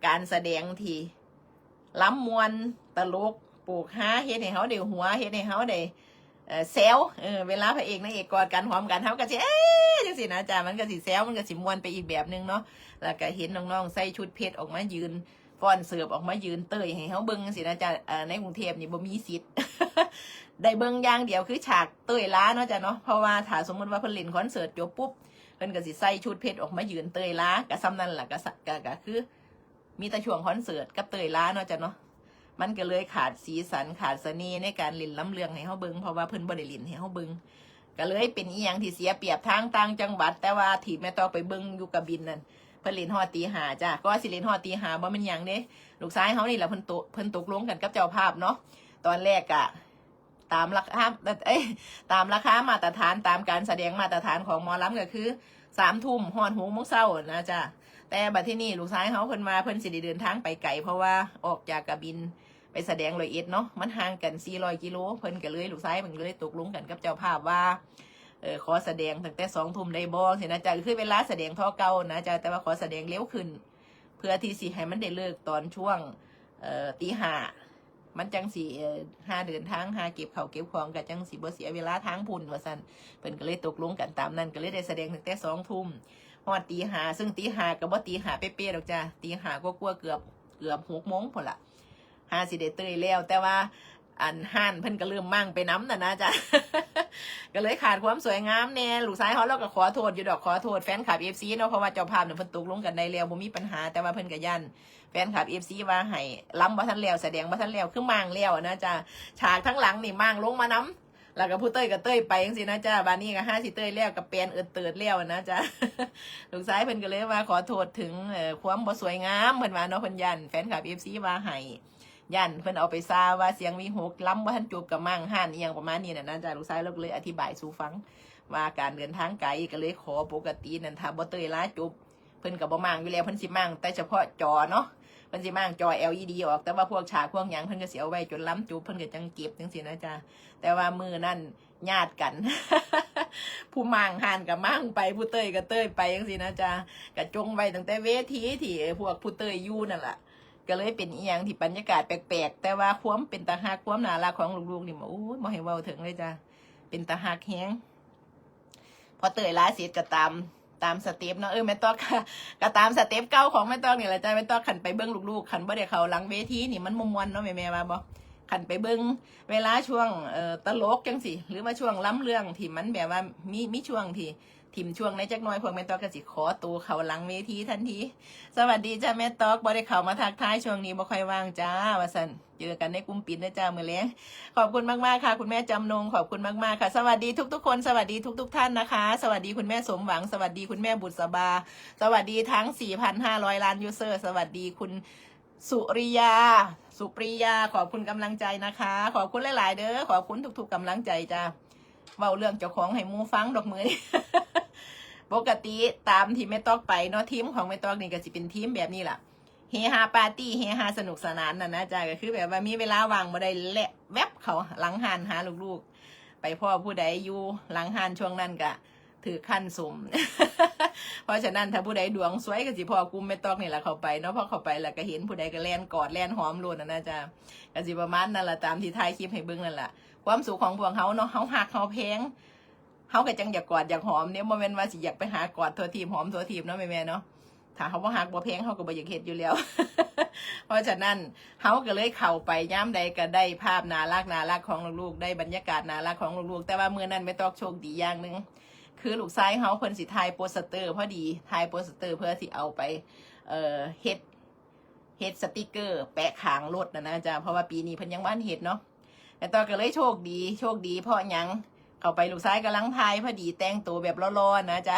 การแสดงที่ลำม่วน ตลก โปกฮา เฮ็ดให้เฮาได้หัว เฮ็ดให้เฮาได้ เอ่อ แซว เออ เวลาพระเอกนางเอกกอดกันหอมกัน เฮาก็สิ เอ๊ะ จังซี้นะจ้ะ มันก็สิแซว มันก็สิม่วนไปอีกแบบหนึ่งเนาะ แล้วก็เห็นน้องๆใส่ชุดเพชรออกมายืน ฟ้อนเสิร์ฟออกมายืนเต้ยให้เฮาเบิ่งจังซี้นะจ้ะ เอ่อ ในกรุงเทพฯนี่บ่มีสิทธิ์ ได้เบิ่งอย่างเดียวคือฉากเต้ยลาเนาะจ้ะเนาะ เพราะว่าถ้าสมมุติว่าเพิ่นเล่นคอนเสิร์ตจบปุ๊บ เพิ่นก็สิใส่ชุดเพชรออกมายืนเต้ยลา ก็ส่ำนั้นล่ะ ก็สะ ก็ ก็คือ มีแต่ช่วงคอนเสิร์ตกับเต้ยลาเนาะจ้ะเนาะ มันก็เลยขาดสีสัน ขาดเสน่ห์ในการเล่นลำเรื่องให้เฮาเบิ่ง เพราะว่าเพิ่นบ่ได้เล่นให้เฮาเบิ่ง ก็เลยเป็นอีหยังที่เสียเปรียบทางต่างจังหวัด แต่ว่าที่แม่ตอกไปเบิ่งอยู่กระบินนั่น เพิ่นเล่นฮอดตีห้าจ้ะ ก็สิเล่นฮอดตีห้าบ่แม่นหยังเด้ ลูกชายเฮานี่แหละเพิ่นตก เพิ่นตกลงกันกับเจ้าภาพเนาะ ตอนแรกอะตามราคา เอ้ย ตามราคามาตรฐาน ตามการแสดงมาตรฐานของหมอลำก็คือสามทุ่มฮอดหกโมงเช้านะจ๊ะ แต่บัดที่นี่ลูกชายเขาเพิ่นมาเพิ่นสิได้เดินทางไปไกล เพราะว่าออกจากกระบินไปแสดงร้อยเอ็ดเนาะ มันห่างกันสี่ร้อยกิโล เพิ่นก็เลย ลูกชายเพิ่นก็เลยตกลงกันกับเจ้าภาพว่า เออ ขอแสดงตั้งแต่สองทุ่มได้บ่สินะจ๊ะ คือเวลาแสดงเท่าเก่านะจ๊ะ แต่ว่าขอแสดงเร็วขึ้น เพื่อที่สิให้มันได้เลิกตอนช่วง เอ่อ ตีห้า มันจังสิ เอ่อ หาเดินทาง หาเก็บข้าวเก็บของ ก็จังสิบ่เสียเวลาทางพุ้นว่าซั่น เพิ่นก็เลยตกลงกันตามนั้น ก็เลยได้แสดงตั้งแต่สองทุ่มฮอดตีห้า ซึ่งตีห้าก็บ่ตีห้าเป๊ะๆดอกจ้ะ ตีห้ากว่าๆ เกือบ เกือบหกโมงพุ้นล่ะ หาสิได้เตยแล้ว แต่ว่าอันฮ้านเพิ่นก็เริ่มมั่งไปนำน่ะนะจ๊ะ ก็เลยขาดความสวยงามแน่ ลูกชายเขา เราก็ขอโทษอยู่ดอก ขอโทษแฟนคลับ เอฟซี เนาะ เพราะว่าเจ้าภาพเนี่ยเพิ่นตกลงกันได้แล้ว บ่มีปัญหา แต่ว่าเพิ่นก็ย้านแฟนคลับ เอฟซี ว่าให้ลำบ่ทันแล้ว แสดงบ่ทันแล้ว คือมั่งแล้วนะจ๊ะ ฉากทั้งหลังนี่มั่งลงมานำ แล้วก็ผู้เตยก็เตยไปจังซี่นะจ๊ะ บาดนี้ก็หาสิเตยแล้วก็แปนเอิดเติดแล้วนะจ๊ะ ลูกชายเพิ่นก็เลยว่าขอโทษถึง เอ่อ ความบ่สวยงาม เพิ่นว่าเนาะ เพิ่นย้านแฟนคลับ เอฟซี ว่าให้ ย้านเพิ่นเอาไปซาว่าเสียงวิหก ลำบ่ทันจบก็มั่งฮ้าน อีหยังประมาณนี้น่ะนะจ๊ะ ลูกชายเราก็เลยอธิบายสู่ฟัง ว่าการเดินทางไกล ก็เลยขอปกตินั่น ถ้าบ่เตยลาจบ เพิ่นก็บ่มั่งอยู่แล้ว เพิ่นสิมั่งแต่เฉพาะจอเนาะ เพิ่นสิมั่งจอ แอลอีดี ออก แต่ว่าพวกฉากพวกหยังเพิ่นก็สิเอาไว้จนลำจบ เพิ่นก็จังเก็บจังซี่นะจ๊ะ แต่ว่ามื้อนั้นญาติกัน ผู้มั่งฮ้านก็มั่งไป ผู้เตยก็เตยไปจังซี่นะจ๊ะ ก็จงไว้ตั้งแต่เวทีที่ เอ่อ พวกผู้เตยอยู่นั่นล่ะ ก็เลยเป็นอีหยังที่บรรยากาศแปลกๆ แต่ว่าความเป็นตาฮัก ความน่ารักของลูกๆนี่ โอ้ย บ่ให้เว้าถึงเลยจ้ะ เป็นตาฮักแฮง พอเตยลาเสร็จก็ตาม ตามสเต็ปเนาะ เออ แม่ต๊อก ก็ตามสเต็ปเก่าของแม่ต๊อกนี่แหละจ้ะ แม่ต๊อก คันไปเบิ่งลูกๆ คันบ่ได้เข้าหลังเวทีนี่มันบ่ม่วนเนาะ แม่ๆ ว่าบ่ คันไปเบิ่งเวลาช่วง เอ่อ ตลกจังซี่ หรือว่าช่วงลำเรื่องที่มันแบบว่ามี มีช่วงที่ ถิ่มช่วงในจักหน่อย พวกแม่ต๊อกก็สิขอตัวเข้าหลังเวทีทันที สวัสดีจ้าแม่ต๊อก บ่ได้เข้ามาทักทาย ช่วงนี้บ่ค่อยว่างจ้า ว่าซั่น เจอกันในกลุ่มปิดนะจ้า มื้อแลง ขอบคุณมากๆค่ะ คุณแม่จำนง ขอบคุณมากๆค่ะ สวัสดีทุกๆคน สวัสดีทุกๆท่านนะคะ สวัสดีคุณแม่สมหวัง สวัสดีคุณแม่บุษบา สวัสดีทั้ง สี่พันห้าร้อย ล้าน user สวัสดีคุณสุริยา สุปริยา ขอบคุณกำลังใจนะคะ ขอบคุณหลายๆเด้อ ขอบคุณทุกๆกำลังใจจ้า เว้าเรื่องเจ้าของให้หมู่ฟังดอกมื้อนี้ ปกติตามที่แม่ต๊อกไปเนาะ ทีมของแม่ต๊อกนี่ก็สิเป็นทีมแบบนี้ล่ะ เฮฮาปาร์ตี้ เฮฮาสนุกสนานน่ะนะจ๊ะ ก็คือแบบว่ามีเวลาว่างบ่ได้แลแวบเข้าหลังฮ้านหาลูกๆ ไปพ้อผู้ใดอยู่หลังฮ้านช่วงนั้นก็ถือขั้นสม เพราะฉะนั้นถ้าผู้ใดดวงซวยก็สิพ้อกลุ่มแม่ต๊อกนี่แหละเข้าไปเนาะ พอเข้าไปแล้วก็เห็นผู้ใดก็แล่นกอดแล่นหอมโลดน่ะนะจ๊ะ ก็สิประมาณนั้นล่ะ ตามที่ถ่ายคลิปให้เบิ่งนั่นล่ะ ความสุขของพวกเฮาเนาะ เฮาฮักเฮาแพง เฮาก็จังอยากกอดอยากหอมเนี่ย บ่แม่นว่าสิอยากไปหากอดทั่วทีปหอมทั่วทีปเนาะแม่ๆเนาะ ถ้าเฮาบ่ฮักบ่แพงเฮาก็บ่อยากเฮ็ดอยู่แล้ว เพราะฉะนั้นเฮาก็เลยเข้าไปยามใดก็ได้ภาพน่ารักน่ารักของลูกๆ ได้บรรยากาศน่ารักของลูกๆ แต่ว่ามื้อนั้นแม่ต๊อกโชคดีอย่างหนึ่ง คือลูกชายเฮาเพิ่นสิถ่ายโปสเตอร์พอดี ถ่ายโปสเตอร์เพื่อสิเอาไป เอ่อ เฮ็ด เฮ็ดสติกเกอร์แปะข้างรถน่ะนะจ๊ะ เพราะว่าปีนี้เพิ่นยังบ่ทันเฮ็ดเนาะ แม่ต๊อกก็เลยโชคดี โชคดีเพราะหยัง เข้าไปลูกชายกำลังถ่ายพอดี แต่งตัวแบบหล่อๆนะจ๊ะ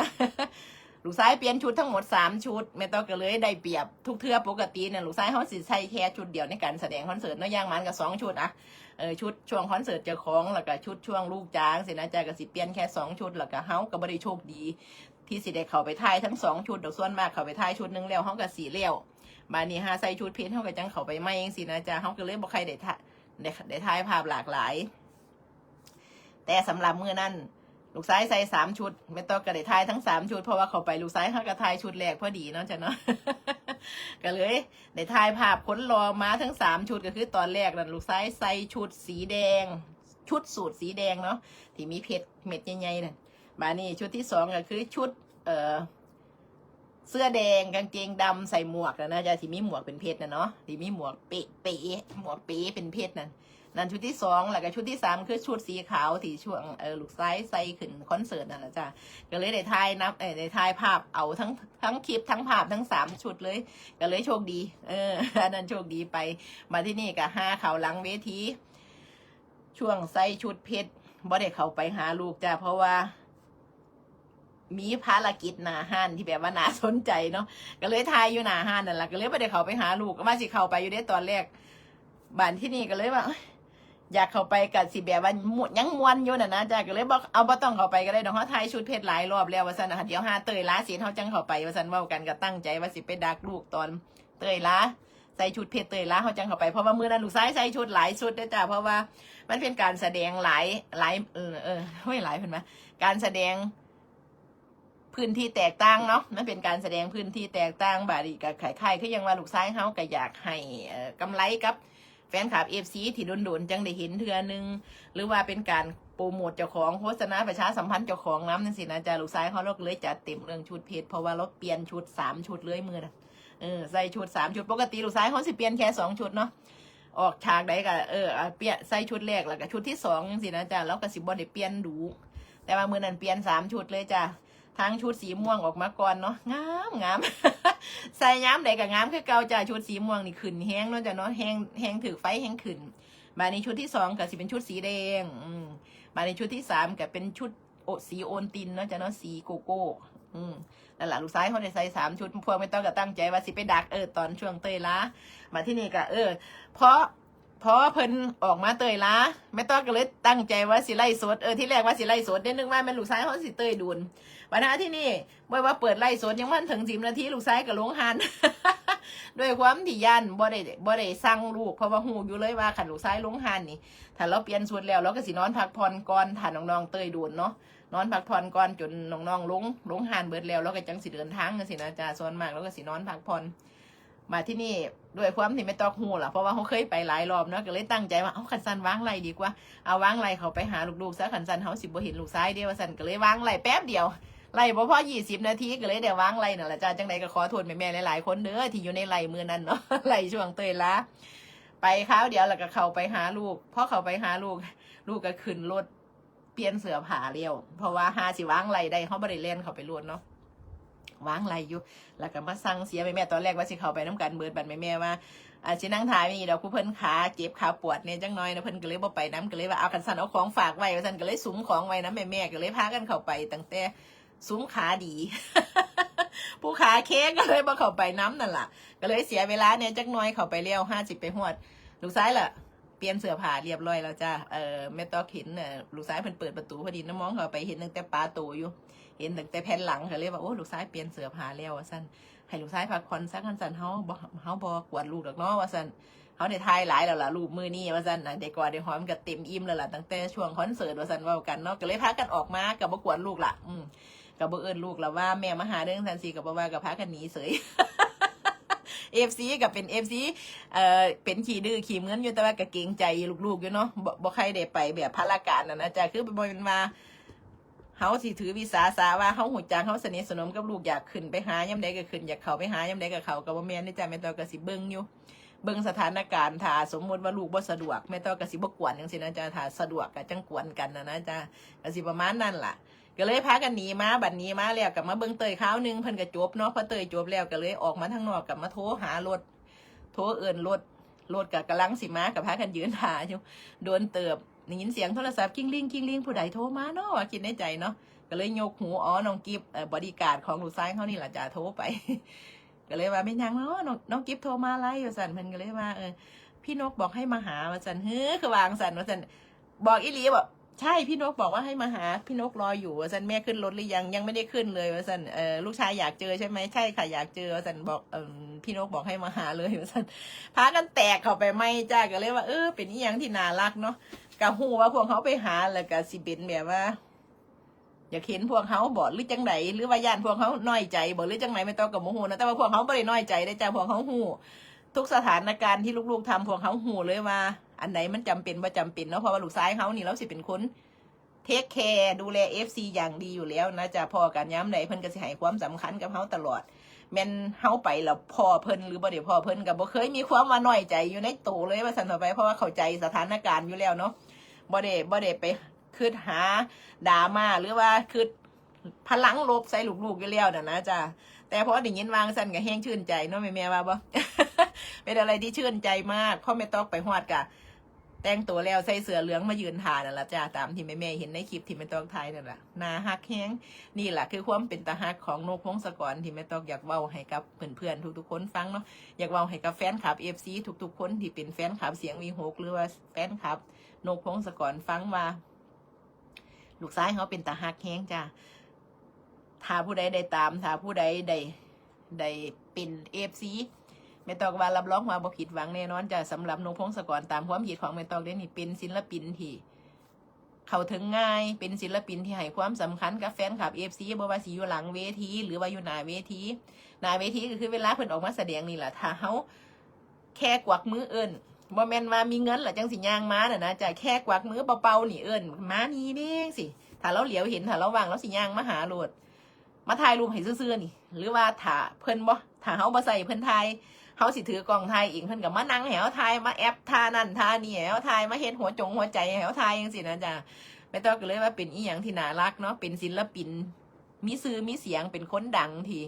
ลูกชายเปลี่ยนชุดทั้งหมดสามชุด แม่ต๊อกก็เลยได้เปรียบทุกเทื่อ ปกติเนี่ยลูกชายเฮาสิใส่แค่ชุดเดียวในการแสดงคอนเสิร์ตเนาะ อย่างมากก็สองชุดอะ เออ ชุดช่วงคอนเสิร์ตเจ้าของ แล้วก็ชุดช่วงลูกจ๋าจังซี้นะจ๊ะ ก็สิเปลี่ยนแค่สองชุด แล้วก็เฮาก็บ่ได้โชคดี ที่สิได้เข้าไปถ่ายทั้งสองชุดดอก ส่วนมากเข้าไปถ่ายชุดหนึ่งแล้วเฮาก็สิแล้ว บาดนี้หาใส่ชุดผิดเฮาก็จังเข้าไปใหม่จังซี้นะจ๊ะ เฮาก็เลยบ่ค่อยได้ถ่าย ได้ ได้ถ่ายภาพหลากหลาย แต่สำหรับมื้อนั้น ลูกชายใส่สามชุด แม่ต๊อกก็ได้ถ่ายทั้งสามชุด เพราะว่าเข้าไปลูกชายเฮาก็ถ่ายชุดแรกพอดีเนาะจ๊ะเนาะ ก็เลยได้ถ่ายภาพคนหล่อมาทั้งสามชุด ก็คือตอนแรกนั่นลูกชายใส่ชุดสีแดง ชุดสูทสีแดงเนาะ ที่มีเพชรเม็ดใหญ่ๆนั่น บาดนี้ชุดที่สองก็คือชุด เอ่อ เสื้อแดงกางเกงดำใส่หมวกน่ะนะจ๊ะ ที่มีหมวกเป็นเพชรน่ะเนาะ ที่มีหมวกเป๊ะๆ หมวกเป๊ะเป็นเพชรนั่น นั่นชุดที่สอง แล้วก็ชุดที่สามคือชุดสีขาวที่ช่วง เออ ลูกชายใส่ขึ้นคอนเสิร์ตนั่นล่ะจ๊ะ ก็เลยได้ถ่ายนับ เอ่อ ได้ถ่ายภาพเอาทั้ง ทั้งคลิปทั้งภาพทั้งสามชุดเลย ก็เลยโชคดี เออ อันนั้นโชคดีไป มาที่นี่ก็หาเข้าหลังเวที ช่วงใส่ชุดเพชรบ่ได้เข้าไปหาลูกจ้ะ เพราะว่า มีภารกิจหน้าฮ้านที่แบบว่าน่าสนใจเนาะ ก็เลยถ่ายอยู่หน้าฮ้านนั่นล่ะ ก็เลยบ่ได้เข้าไปหาลูก ก็ว่าสิเข้าไปอยู่เด้ตอนแรก บาดที่นี่ก็เลยว่า เอ้ย อยากเข้าไปก็สิแบบว่าม่วน ยังม่วนอยู่น่ะนะจ้ะ ก็เลยบอกเอา บ่ต้องเข้าไปก็ได้ดอก เฮาถ่ายชุดเพชรหลายรอบแล้วว่าซั่นน่ะ เดี๋ยวหาเต้ยลาเสร็จเฮาจั่งเข้าไปว่าซั่น เว้ากันก็ตั้งใจว่าสิไปดักลูกตอนเต้ยลา ใส่ชุดเพชรเต้ยลาเฮาจั่งเข้าไป เพราะว่ามื้อนั้นลูกชายใส่ชุดหลายชุดเด้อจ้ะ เพราะว่ามันเป็นการแสดงหลาย หลาย เออ เออ โอ้ย หลายเพิ่นว่า การแสดง พื้นที่แตกต่างเนาะ มันเป็นการแสดงพื้นที่แตกต่าง บาดนี้ก็คล้ายๆ คือยังว่าลูกชายเฮาก็อยากให้ เอ่อ กำไรกับแฟนคลับ เอฟซี ที่โดนๆ จั่งได้เห็นเทื่อหนึ่ง หรือว่าเป็นการโปรโมทเจ้าของ โฆษณาประชาสัมพันธ์เจ้าของนำจั่งซี้นะจ้ะ ลูกชายเฮา เราก็เลยจัดเต็มเรื่องชุดเพชร เพราะว่าเราเปลี่ยนชุดสามชุดเลยมื้อน่ะ เออ ใส่ชุดสามชุด ปกติลูกชายเฮาสิเปลี่ยนแค่สองชุดเนาะ ออกฉากใดก็ เออ อ่ะ เปลี่ยน ใส่ชุดแรก แล้วก็ชุดที่สองจั่งซี้นะจ้ะ เราก็สิบ่ได้เปลี่ยนดู แต่ว่ามื้อนั้นเปลี่ยนสามชุดเลยจ้ะ ทั้งชุดสีม่วงออกมาก่อนเนาะ งาม งาม ใส่ยามใดก็งามคือเก่าจ้ะ ชุดสีม่วงนี่ขึ้นแฮงเนาะจ้ะเนาะ แฮง แฮงถืกไฟแฮงขึ้น บาดนี้ชุดที่สองก็สิเป็นชุดสีแดง อืม บาดนี้ชุดที่สามก็เป็นชุด โอ สีโอนตินเนาะจ้ะเนาะ สีโกโก้ อืม นั่นล่ะ ลูกชายเฮาได้ใส่สามชุด พวกแม่ต้อยก็ตั้งใจว่าสิไปดัก เออ ตอนช่วงเต้ยลา บาดที่นี่ก็ เออ พอ พอเพิ่นออกมาเต้ยลา แม่ต้อยก็เลยตั้งใจว่าสิไลฟ์สด เออ ที่แรกว่าสิไลฟ์สดเด้ นึกว่าแม่นลูกชายเฮาสิเต้ยโดน บาดนี้ที่นี่ บ่ว่าเปิดไลฟ์สดยังบ่ทันถึงสิบนาที ลูกชายก็ลงห่าน ด้วยความที่ย้านบ่ได้ บ่ได้สั่งลูก เพราะว่าฮู้อยู่เลยว่าคันลูกชายลงห่านนี่ ถ้าเราเปลี่ยนชุดแล้ว เราก็สินอนพักผ่อนก่อน ถ้าน้องๆเต้ยโดนเนาะ นอนพักผ่อนก่อนจนน้องๆลง ลงห่านเบิดแล้ว เราก็จั่งสิเดินทางจั่งซี้นะจ้ะ ส่วนมากเราก็สินอนพักผ่อน บาดที่นี่ ด้วยความที่แม่ต้อยฮู้ล่ะ เพราะว่าเฮาเคยไปหลายรอบเนาะ ก็เลยตั้งใจว่า เอา คันซั่นวางไลฟ์ดีกว่า เอาวางไลฟ์เข้าไปหาลูกๆซะ คันซั่นเฮาสิบ่เห็นลูกชายเด้ ว่าซั่น ก็เลยวางไลฟ์แป๊บเดียว ไลฟ์บ่พอยี่สิบนาที ก็เลยได้วางไลฟ์นั่นล่ะจ้ะ จั่งใดก็ขอโทษแม่ๆหลายๆคนเด้อ ที่อยู่ในไลฟ์มื้อนั้นเนาะ ไลฟ์ช่วงเต้ยลา ไปคราวเดียวแล้วก็เข้าไปหาลูก พอเข้าไปหาลูก ลูกก็ขึ้นรถ เปลี่ยนเสื้อผ้าแล้ว เพราะว่าหาสิวางไลฟ์ได้ เฮาบ่ได้แล่นเข้าไปโลดเนาะ วางไลฟ์อยู่ แล้วก็มาสั่งเสียแม่ๆ ตอนแรกว่าสิเข้าไปนำกันเบิด บัดแม่ๆว่า อาจสินั่งถ่ายมีดอก ผู้เพิ่นขาเจ็บขาปวดเนี่ยจังน้อยนะ เพิ่นก็เลยบ่ไปนำ ก็เลยว่า เอา คันซั่นเอาของฝากไว้ ว่าซั่น ก็เลยสุมของไว้นำแม่ๆ ก็เลยพากันเข้าไป ตั้งแต่สุมขาดี ผู้ขาแข็งก็เลยบ่เข้าไปนำนั่นล่ะ ก็เลยเสียเวลาเนี่ยจักหน่อย เข้าไปแล้ว หาสิไปฮอด ลูกชายล่ะ เปลี่ยนเสื้อผ้าเรียบร้อยแล้วจ้า เออ แม่ต้อยเห็น เออ ลูกชายเพิ่นเปิดประตูพอดีนะ มองเข้าไปเห็นตั้งแต่ปาโตอยู่ เห็นตั้งแต่แผ่นหลัง ก็เลยว่า โอ้ ลูกชายเปลี่ยนเสื้อผ้าแล้ว ว่าซั่น ให้ลูกชายพักผ่อนซะ คันซั่นเฮาบ่ เฮาบ่กวนลูกดอกเนาะ ว่าซั่น เฮาได้ถ่ายหลายแล้วล่ะ รูปมื้อนี้ ว่าซั่นนะ ได้กอดได้หอมก็เต็มอิ่มแล้วล่ะ ตั้งแต่ช่วงคอนเสิร์ต ว่าซั่น เว้ากันเนาะ ก็เลยพากันออกมา ก็บ่กวนลูกล่ะ อืม ก็บ่เอิ้นลูกล่ะว่า แม่มาหาเด้อ จั่งซี้ ก็บ่ว่า ก็พากันหนีเสย เอฟซี ก็เป็น เอฟซี เอ่อ เป็นขี้ดื้อขี้มึนอยู่ แต่ว่าก็เกรงใจลูกๆอยู่เนาะ บ่ บ่ใครได้ไปแบบพลาการน่ะนะจ้ะ คือบ่แม่นว่า เฮาสิถือวิสาสะว่าเฮาฮู้จัก เฮาสนิทสนมกับลูก อยากขึ้นไปหายามใดก็ขึ้น อยากเข้าไปหายามใดก็เข้า ก็บ่แม่นเด้อจ้ะ แม่ต้อยก็สิเบิ่งอยู่ เบิ่งสถานการณ์ ถ้าสมมุติว่าลูกบ่สะดวก แม่ต้อยก็สิบ่กวนจั่งซี้นะจ้ะ ถ้าสะดวกก็จั่งกวนกันน่ะนะจ้ะ ก็สิประมาณนั้นล่ะ ก็เลยพากันหนีมา บัดหนีมาแล้วก็มาเบิ่งเต้ยคราวหนึ่ง เพิ่นก็จบเนาะ พอเต้ยจบแล้วก็เลยออกมาทางนอก ก็มาโทรหารถ โทรเอิ้นรถ รถก็กำลังสิมา ก็พากันยืนถ่าอยู่ โดนเติบ ได้ยินเสียงโทรศัพท์ กิ้งลิง กิ้งลิง ผู้ใดโทรมาเนาะ ว่าคิดในใจเนาะ ก็เลยยกหู อ๋อ น้องกิฟต์ เอ่อ บอดี้การ์ดของลูกชายเฮานี่ล่ะจ้ะ โทรไป ก็เลยว่า แม่นหยังเนาะ น้อง น้องกิฟต์โทรมาอะไร ว่าซั่น เพิ่นก็เลยว่า เออ พี่นกบอกให้มาหา ว่าซั่น เฮ้อ คือว่าจั่งซั่น ว่าซั่น บอกอีหลีบ่ ใช่ พี่นกบอกว่าให้มาหา พี่นกรออยู่ ว่าซั่น แม่ขึ้นรถหรือยัง ยังไม่ได้ขึ้นเลย ว่าซั่น เออ ลูกชายอยากเจอใช่ไหม ใช่ค่ะ อยากเจอ ว่าซั่น บอก เออ พี่นกบอกให้มาหาเลย ว่าซั่น พากันแตกเข้าไปใหม่จ้า ก็เลยว่า เออ เป็นอีหยังที่น่ารักเนาะ ก็ฮู้ว่าพวกเฮาไปหา แล้วก็สิเป็นแบบว่า อยากเห็นพวกเฮาบ่ หรือจั่งใด หรือว่าย้านพวกเฮาน้อยใจบ่ หรือจั่งใด แม่ต้อยก็บ่ฮู้นะ แต่ว่าพวกเฮาบ่ได้น้อยใจเด้อจ้า พวกเฮาฮู้ ทุกสถานการณ์ที่ลูกๆทำ พวกเฮาฮู้เลยว่า อันใดมันจำเป็นบ่จำเป็นเนาะ เพราะว่าลูกชายเฮานี่ ลาวสิเป็นคน เทคแคร์ ดูแล เอฟซี อย่างดีอยู่แล้วนะจ้ะ พ้อกันยามใดเพิ่นก็สิให้ความสำคัญกับเฮาตลอด แม่นเฮาไปแล้วพ้อเพิ่นหรือบ่ได้พ้อเพิ่นก็บ่เคยมีความว่าน้อยใจอยู่ในโตเลย ว่าซั่นเถาะไป เพราะว่าเข้าใจสถานการณ์อยู่แล้วเนาะ บ่ได้ บ่ได้ไปคิดหาดราม่า หรือว่าคิดพลังลบใส่ลูกๆอยู่แล้วน่ะนะจ้ะ แต่พอได้ยินว่าจั่งซั่นก็แฮงชื่นใจเนาะ แม่ๆว่าบ่ เป็นอะไรที่ชื่นใจมาก พอแม่ต้อยไปฮอดก็ แต่งตัวแล้วใส่เสื้อเหลืองมายืนถ่านั่นล่ะจ้า ตามที่แม่ๆเห็นในคลิปที่แม่ตอกถ่ายนั่นล่ะ น่าฮักแฮง นี่ล่ะคือความเป็นตาฮักของนกพงศกรที่แม่ตอกอยากเว้าให้กับเพื่อนๆทุกๆคนฟังเนาะ อยากเว้าให้กับแฟนคลับ เอฟซี ทุกๆคนที่เป็นแฟนคลับเสียงวีหก หรือว่าแฟนคลับนกพงศกรฟังว่า ลูกชายเขาเป็นตาฮักแฮงจ้า ถ้าผู้ใดได้ตาม ถ้าผู้ใดได้ ได้เป็น เอฟซี แม่ตอกว่ารับรองว่าบ่ผิดหวังแน่นอนจ้า สำหรับนกพงศกร ตามความคิดของแม่ตอกเด้นี่ เป็นศิลปินที่เข้าถึงง่าย เป็นศิลปินที่ให้ความสำคัญกับแฟนคลับ เอฟซี บ่ว่าสิอยู่หลังเวที หรือว่าอยู่หน้าเวที หน้าเวทีก็คือเวลาเพิ่นออกมาแสดงนี่ล่ะ ถ้าเฮาแค่กวักมือเอิ้น บ่แม่นว่ามีเงินแล้วจังสิย่างมาน่ะนะจ้า แค่กวักมือเป่าๆนี่เอิ้นมานี่เด้สิ ถ้าลาวเหลียวเห็น ถ้าลาวว่าง ลาวสิย่างมาหาโลด มาถ่ายรูปให้ซื่อๆนี่ หรือว่าถ้าเพิ่นบ่ ถ้าเฮาบ่ใส่เพิ่นถ่าย เฮาสิถือกล้องถ่ายเอง เพิ่นก็มานั่งให้เฮาถ่าย มาแอปท่านั่นท่านี่ให้เฮาถ่าย มาเฮ็ดหัวจงหัวใจให้เฮาถ่ายจังซี่นะจ้า แม่ตอกก็เลยว่าเป็นอีหยังที่น่ารักเนาะ เป็นศิลปิน มีชื่อมีเสียง เป็นคนดังที่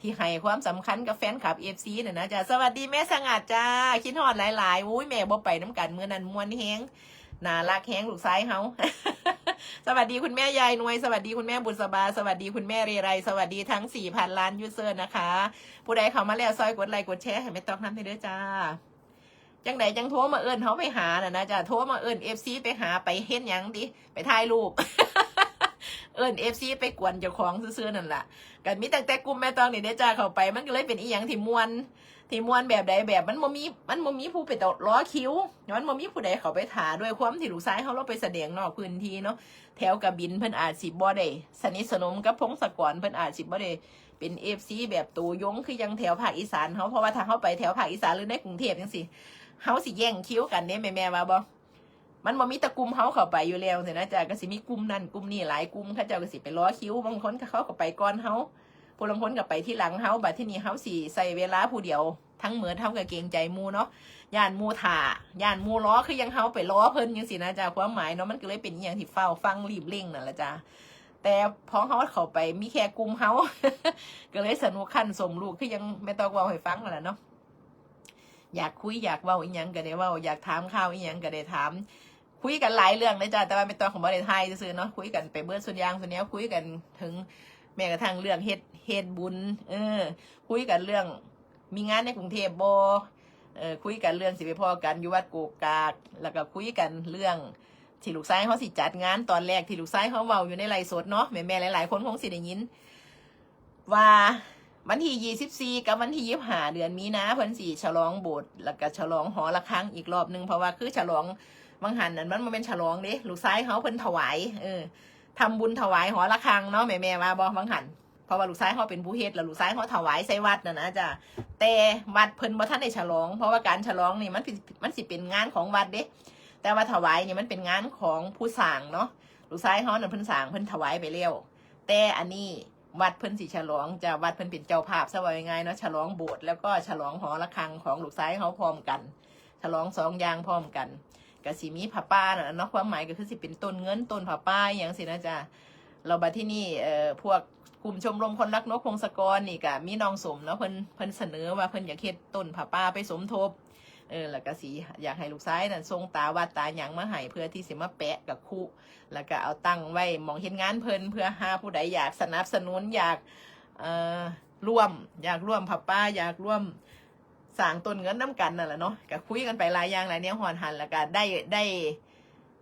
ที่ให้ความสำคัญกับแฟนคลับ เอฟซี น่ะนะจ้า สวัสดีแม่สงัดจ้า คิดฮอดหลายๆ อุ้ย แม่บ่ไปนำกันมื้อนั้น ม่วนแฮง น่ารักแฮงลูกชายเฮา สวัสดีคุณแม่ยายนวย สวัสดีคุณแม่บุษบา สวัสดีคุณแม่เรไร สวัสดีทั้ง สี่พัน ล้าน user นะคะ ผู้ใดเข้ามาแล้วซอยกดไลค์กดแชร์ให้แม่ตอกนำเด้อจ้า จังใดจังโทรมาเอิ้นเฮาไปหาน่ะนะจ้า โทรมาเอิ้น เอฟซี ไปหา ไปเฮ็ดหยังติ ไปถ่ายรูป เอิ้น เอฟซี ไปกวนเจ้าของซื่อๆนั่นล่ะ ก็มีตั้งแต่กลุ่มแม่ตอกนี่เด้อจ้า เข้าไป มันก็เลยเป็นอีหยังที่ม่วน ที่ม่วนแบบใดแบบ มันบ่มี มันบ่มีผู้ไปต่อรอคิว มันบ่มีผู้ใดเข้าไปถ่า ด้วยความที่ลูกชายเฮาลาวไปแสดงนอกพื้นที่เนาะ แถวกะบินเพิ่นอาจสิบ่ได้สนิทสนมกับพงศกร เพิ่นอาจสิบ่ได้เป็น เอฟซี แบบตัวยงคือยังแถวภาคอีสานเฮา เพราะว่าถ้าเฮาไปแถวภาคอีสานหรือในกรุงเทพจังซี่ เฮาสิแย่งคิวกันเด้ แม่ๆว่าบ่ มันบ่มีแต่กลุ่มเฮาเข้าไปอยู่แล้วสินะจ้า ก็สิมีกลุ่มนั่นกลุ่มนี่หลายกลุ่ม เขาเจ้าก็สิไปรอคิว บางคนก็เขาก็ไปก่อนเฮา ผู้ลางคนก็ไปทีหลังเฮา บัดทีนี้เฮาสิใช้เวลาผู้เดียวทั้งหมด เฮาก็เกรงใจหมู่เนาะ ย้านหมู่ถ่า ย้านหมู่รอ คือยังเฮาไปรอเพิ่นจังซี่นะจ้า ความหมายเนาะ มันก็เลยเป็นอีหยังที่ฟ้าวฟั่งรีบเร่งนั่นล่ะจ้า แต่พอเฮาเข้าไปมีแค่กลุ่มเฮา ก็เลยสนุกขั้นสมลูก คือยังแม่ตอกเว้าให้ฟังนั่นล่ะเนาะ อยากคุยอยากเว้าอีหยังก็ได้เว้า อยากถามข่าวอีหยังก็ได้ถาม คุยกันหลายเรื่องเลยจ้า แต่ว่าแม่ตอกของบ่ได้ถ่ายซื่อๆเนาะ คุยกันไปเบิดสุดอย่างสุดแนว คุยกันถึงแม้กระทั่งเรื่องเฮ็ด เฮ็ดบุญ เออ คุยกันเรื่องมีงานในกรุงเทพบ่ เออ คุยกันเรื่องสิไปพ้อกันอยู่วัดโกกกาก แล้วก็คุยกันเรื่องที่ลูกชายเฮาสิจัดงาน ตอนแรกที่ลูกชายเฮาเว้าอยู่ในไลฟ์สดเนาะ แม่ๆหลายๆคนคงสิได้ยิน ว่าวันที่ยี่สิบสี่กับวันที่ยี่สิบห้าเดือนมีนา เพิ่นสิฉลองโบสถ์ แล้วก็ฉลองหอระฆังอีกรอบหนึ่ง เพราะว่าคือฉลอง บางหันนั่นมันบ่แม่นฉลองเด้ ลูกชายเฮาเพิ่นถวาย เออ ทำบุญถวายหอระฆังเนาะ แม่ๆว่าบ่ บางหัน เพราะว่าลูกชายเฮาเป็นผู้เฮ็ด แล้วลูกชายเฮาถวายใส่วัดน่ะนะจ้ะ แต่วัดเพิ่นบ่ทันได้ฉลอง เพราะว่าการฉลองนี่มันสิ มันสิเป็นงานของวัดเด้ แต่ว่าถวายนี่มันเป็นงานของผู้สร้างเนาะ ลูกชายเฮานั่นเพิ่นสร้าง เพิ่นถวายไปแล้ว แต่อันนี้วัดเพิ่นสิฉลองจ้ะ วัดเพิ่นเป็นเจ้าภาพ ซะว่าง่ายๆเนาะ ฉลองโบสถ์ แล้วก็ฉลองหอระฆังของลูกชายเฮาพร้อมกัน ฉลองสองอย่างพร้อมกัน ก็สิมีผ้าป่านั่นน่ะเนาะ ความหมายก็คือสิเป็นต้นเงิน ต้นผ้าป่าอิหยังสินะจ้ะ แล้วบัดที่นี่ เอ่อ พวกกลุ่มชมรมคนรักนกพงศกรนี่ก็มีน้องสมเนาะ เพิ่น เพิ่นเสนอว่าเพิ่นอยากเฮ็ดต้นผ้าป่าไปสมทบ เออ แล้วก็สิอยากให้ลูกชายนั่นส่งตาวัดตาหยังมาให้ เพื่อที่สิมาแปะกับคุ แล้วก็เอาตั้งไว้หม่องเฮ็ดงานเพิ่น เพื่อหาผู้ใดอยากสนับสนุน อยาก เอ่อ ร่วม อยากร่วมผ้าป่า อยากร่วมสร้างต้นเงินนำกันนั่นล่ะเนาะ ก็คุยกันไปหลายอย่างหลายแนว ฮอดหั้น แล้วก็ได้ ได้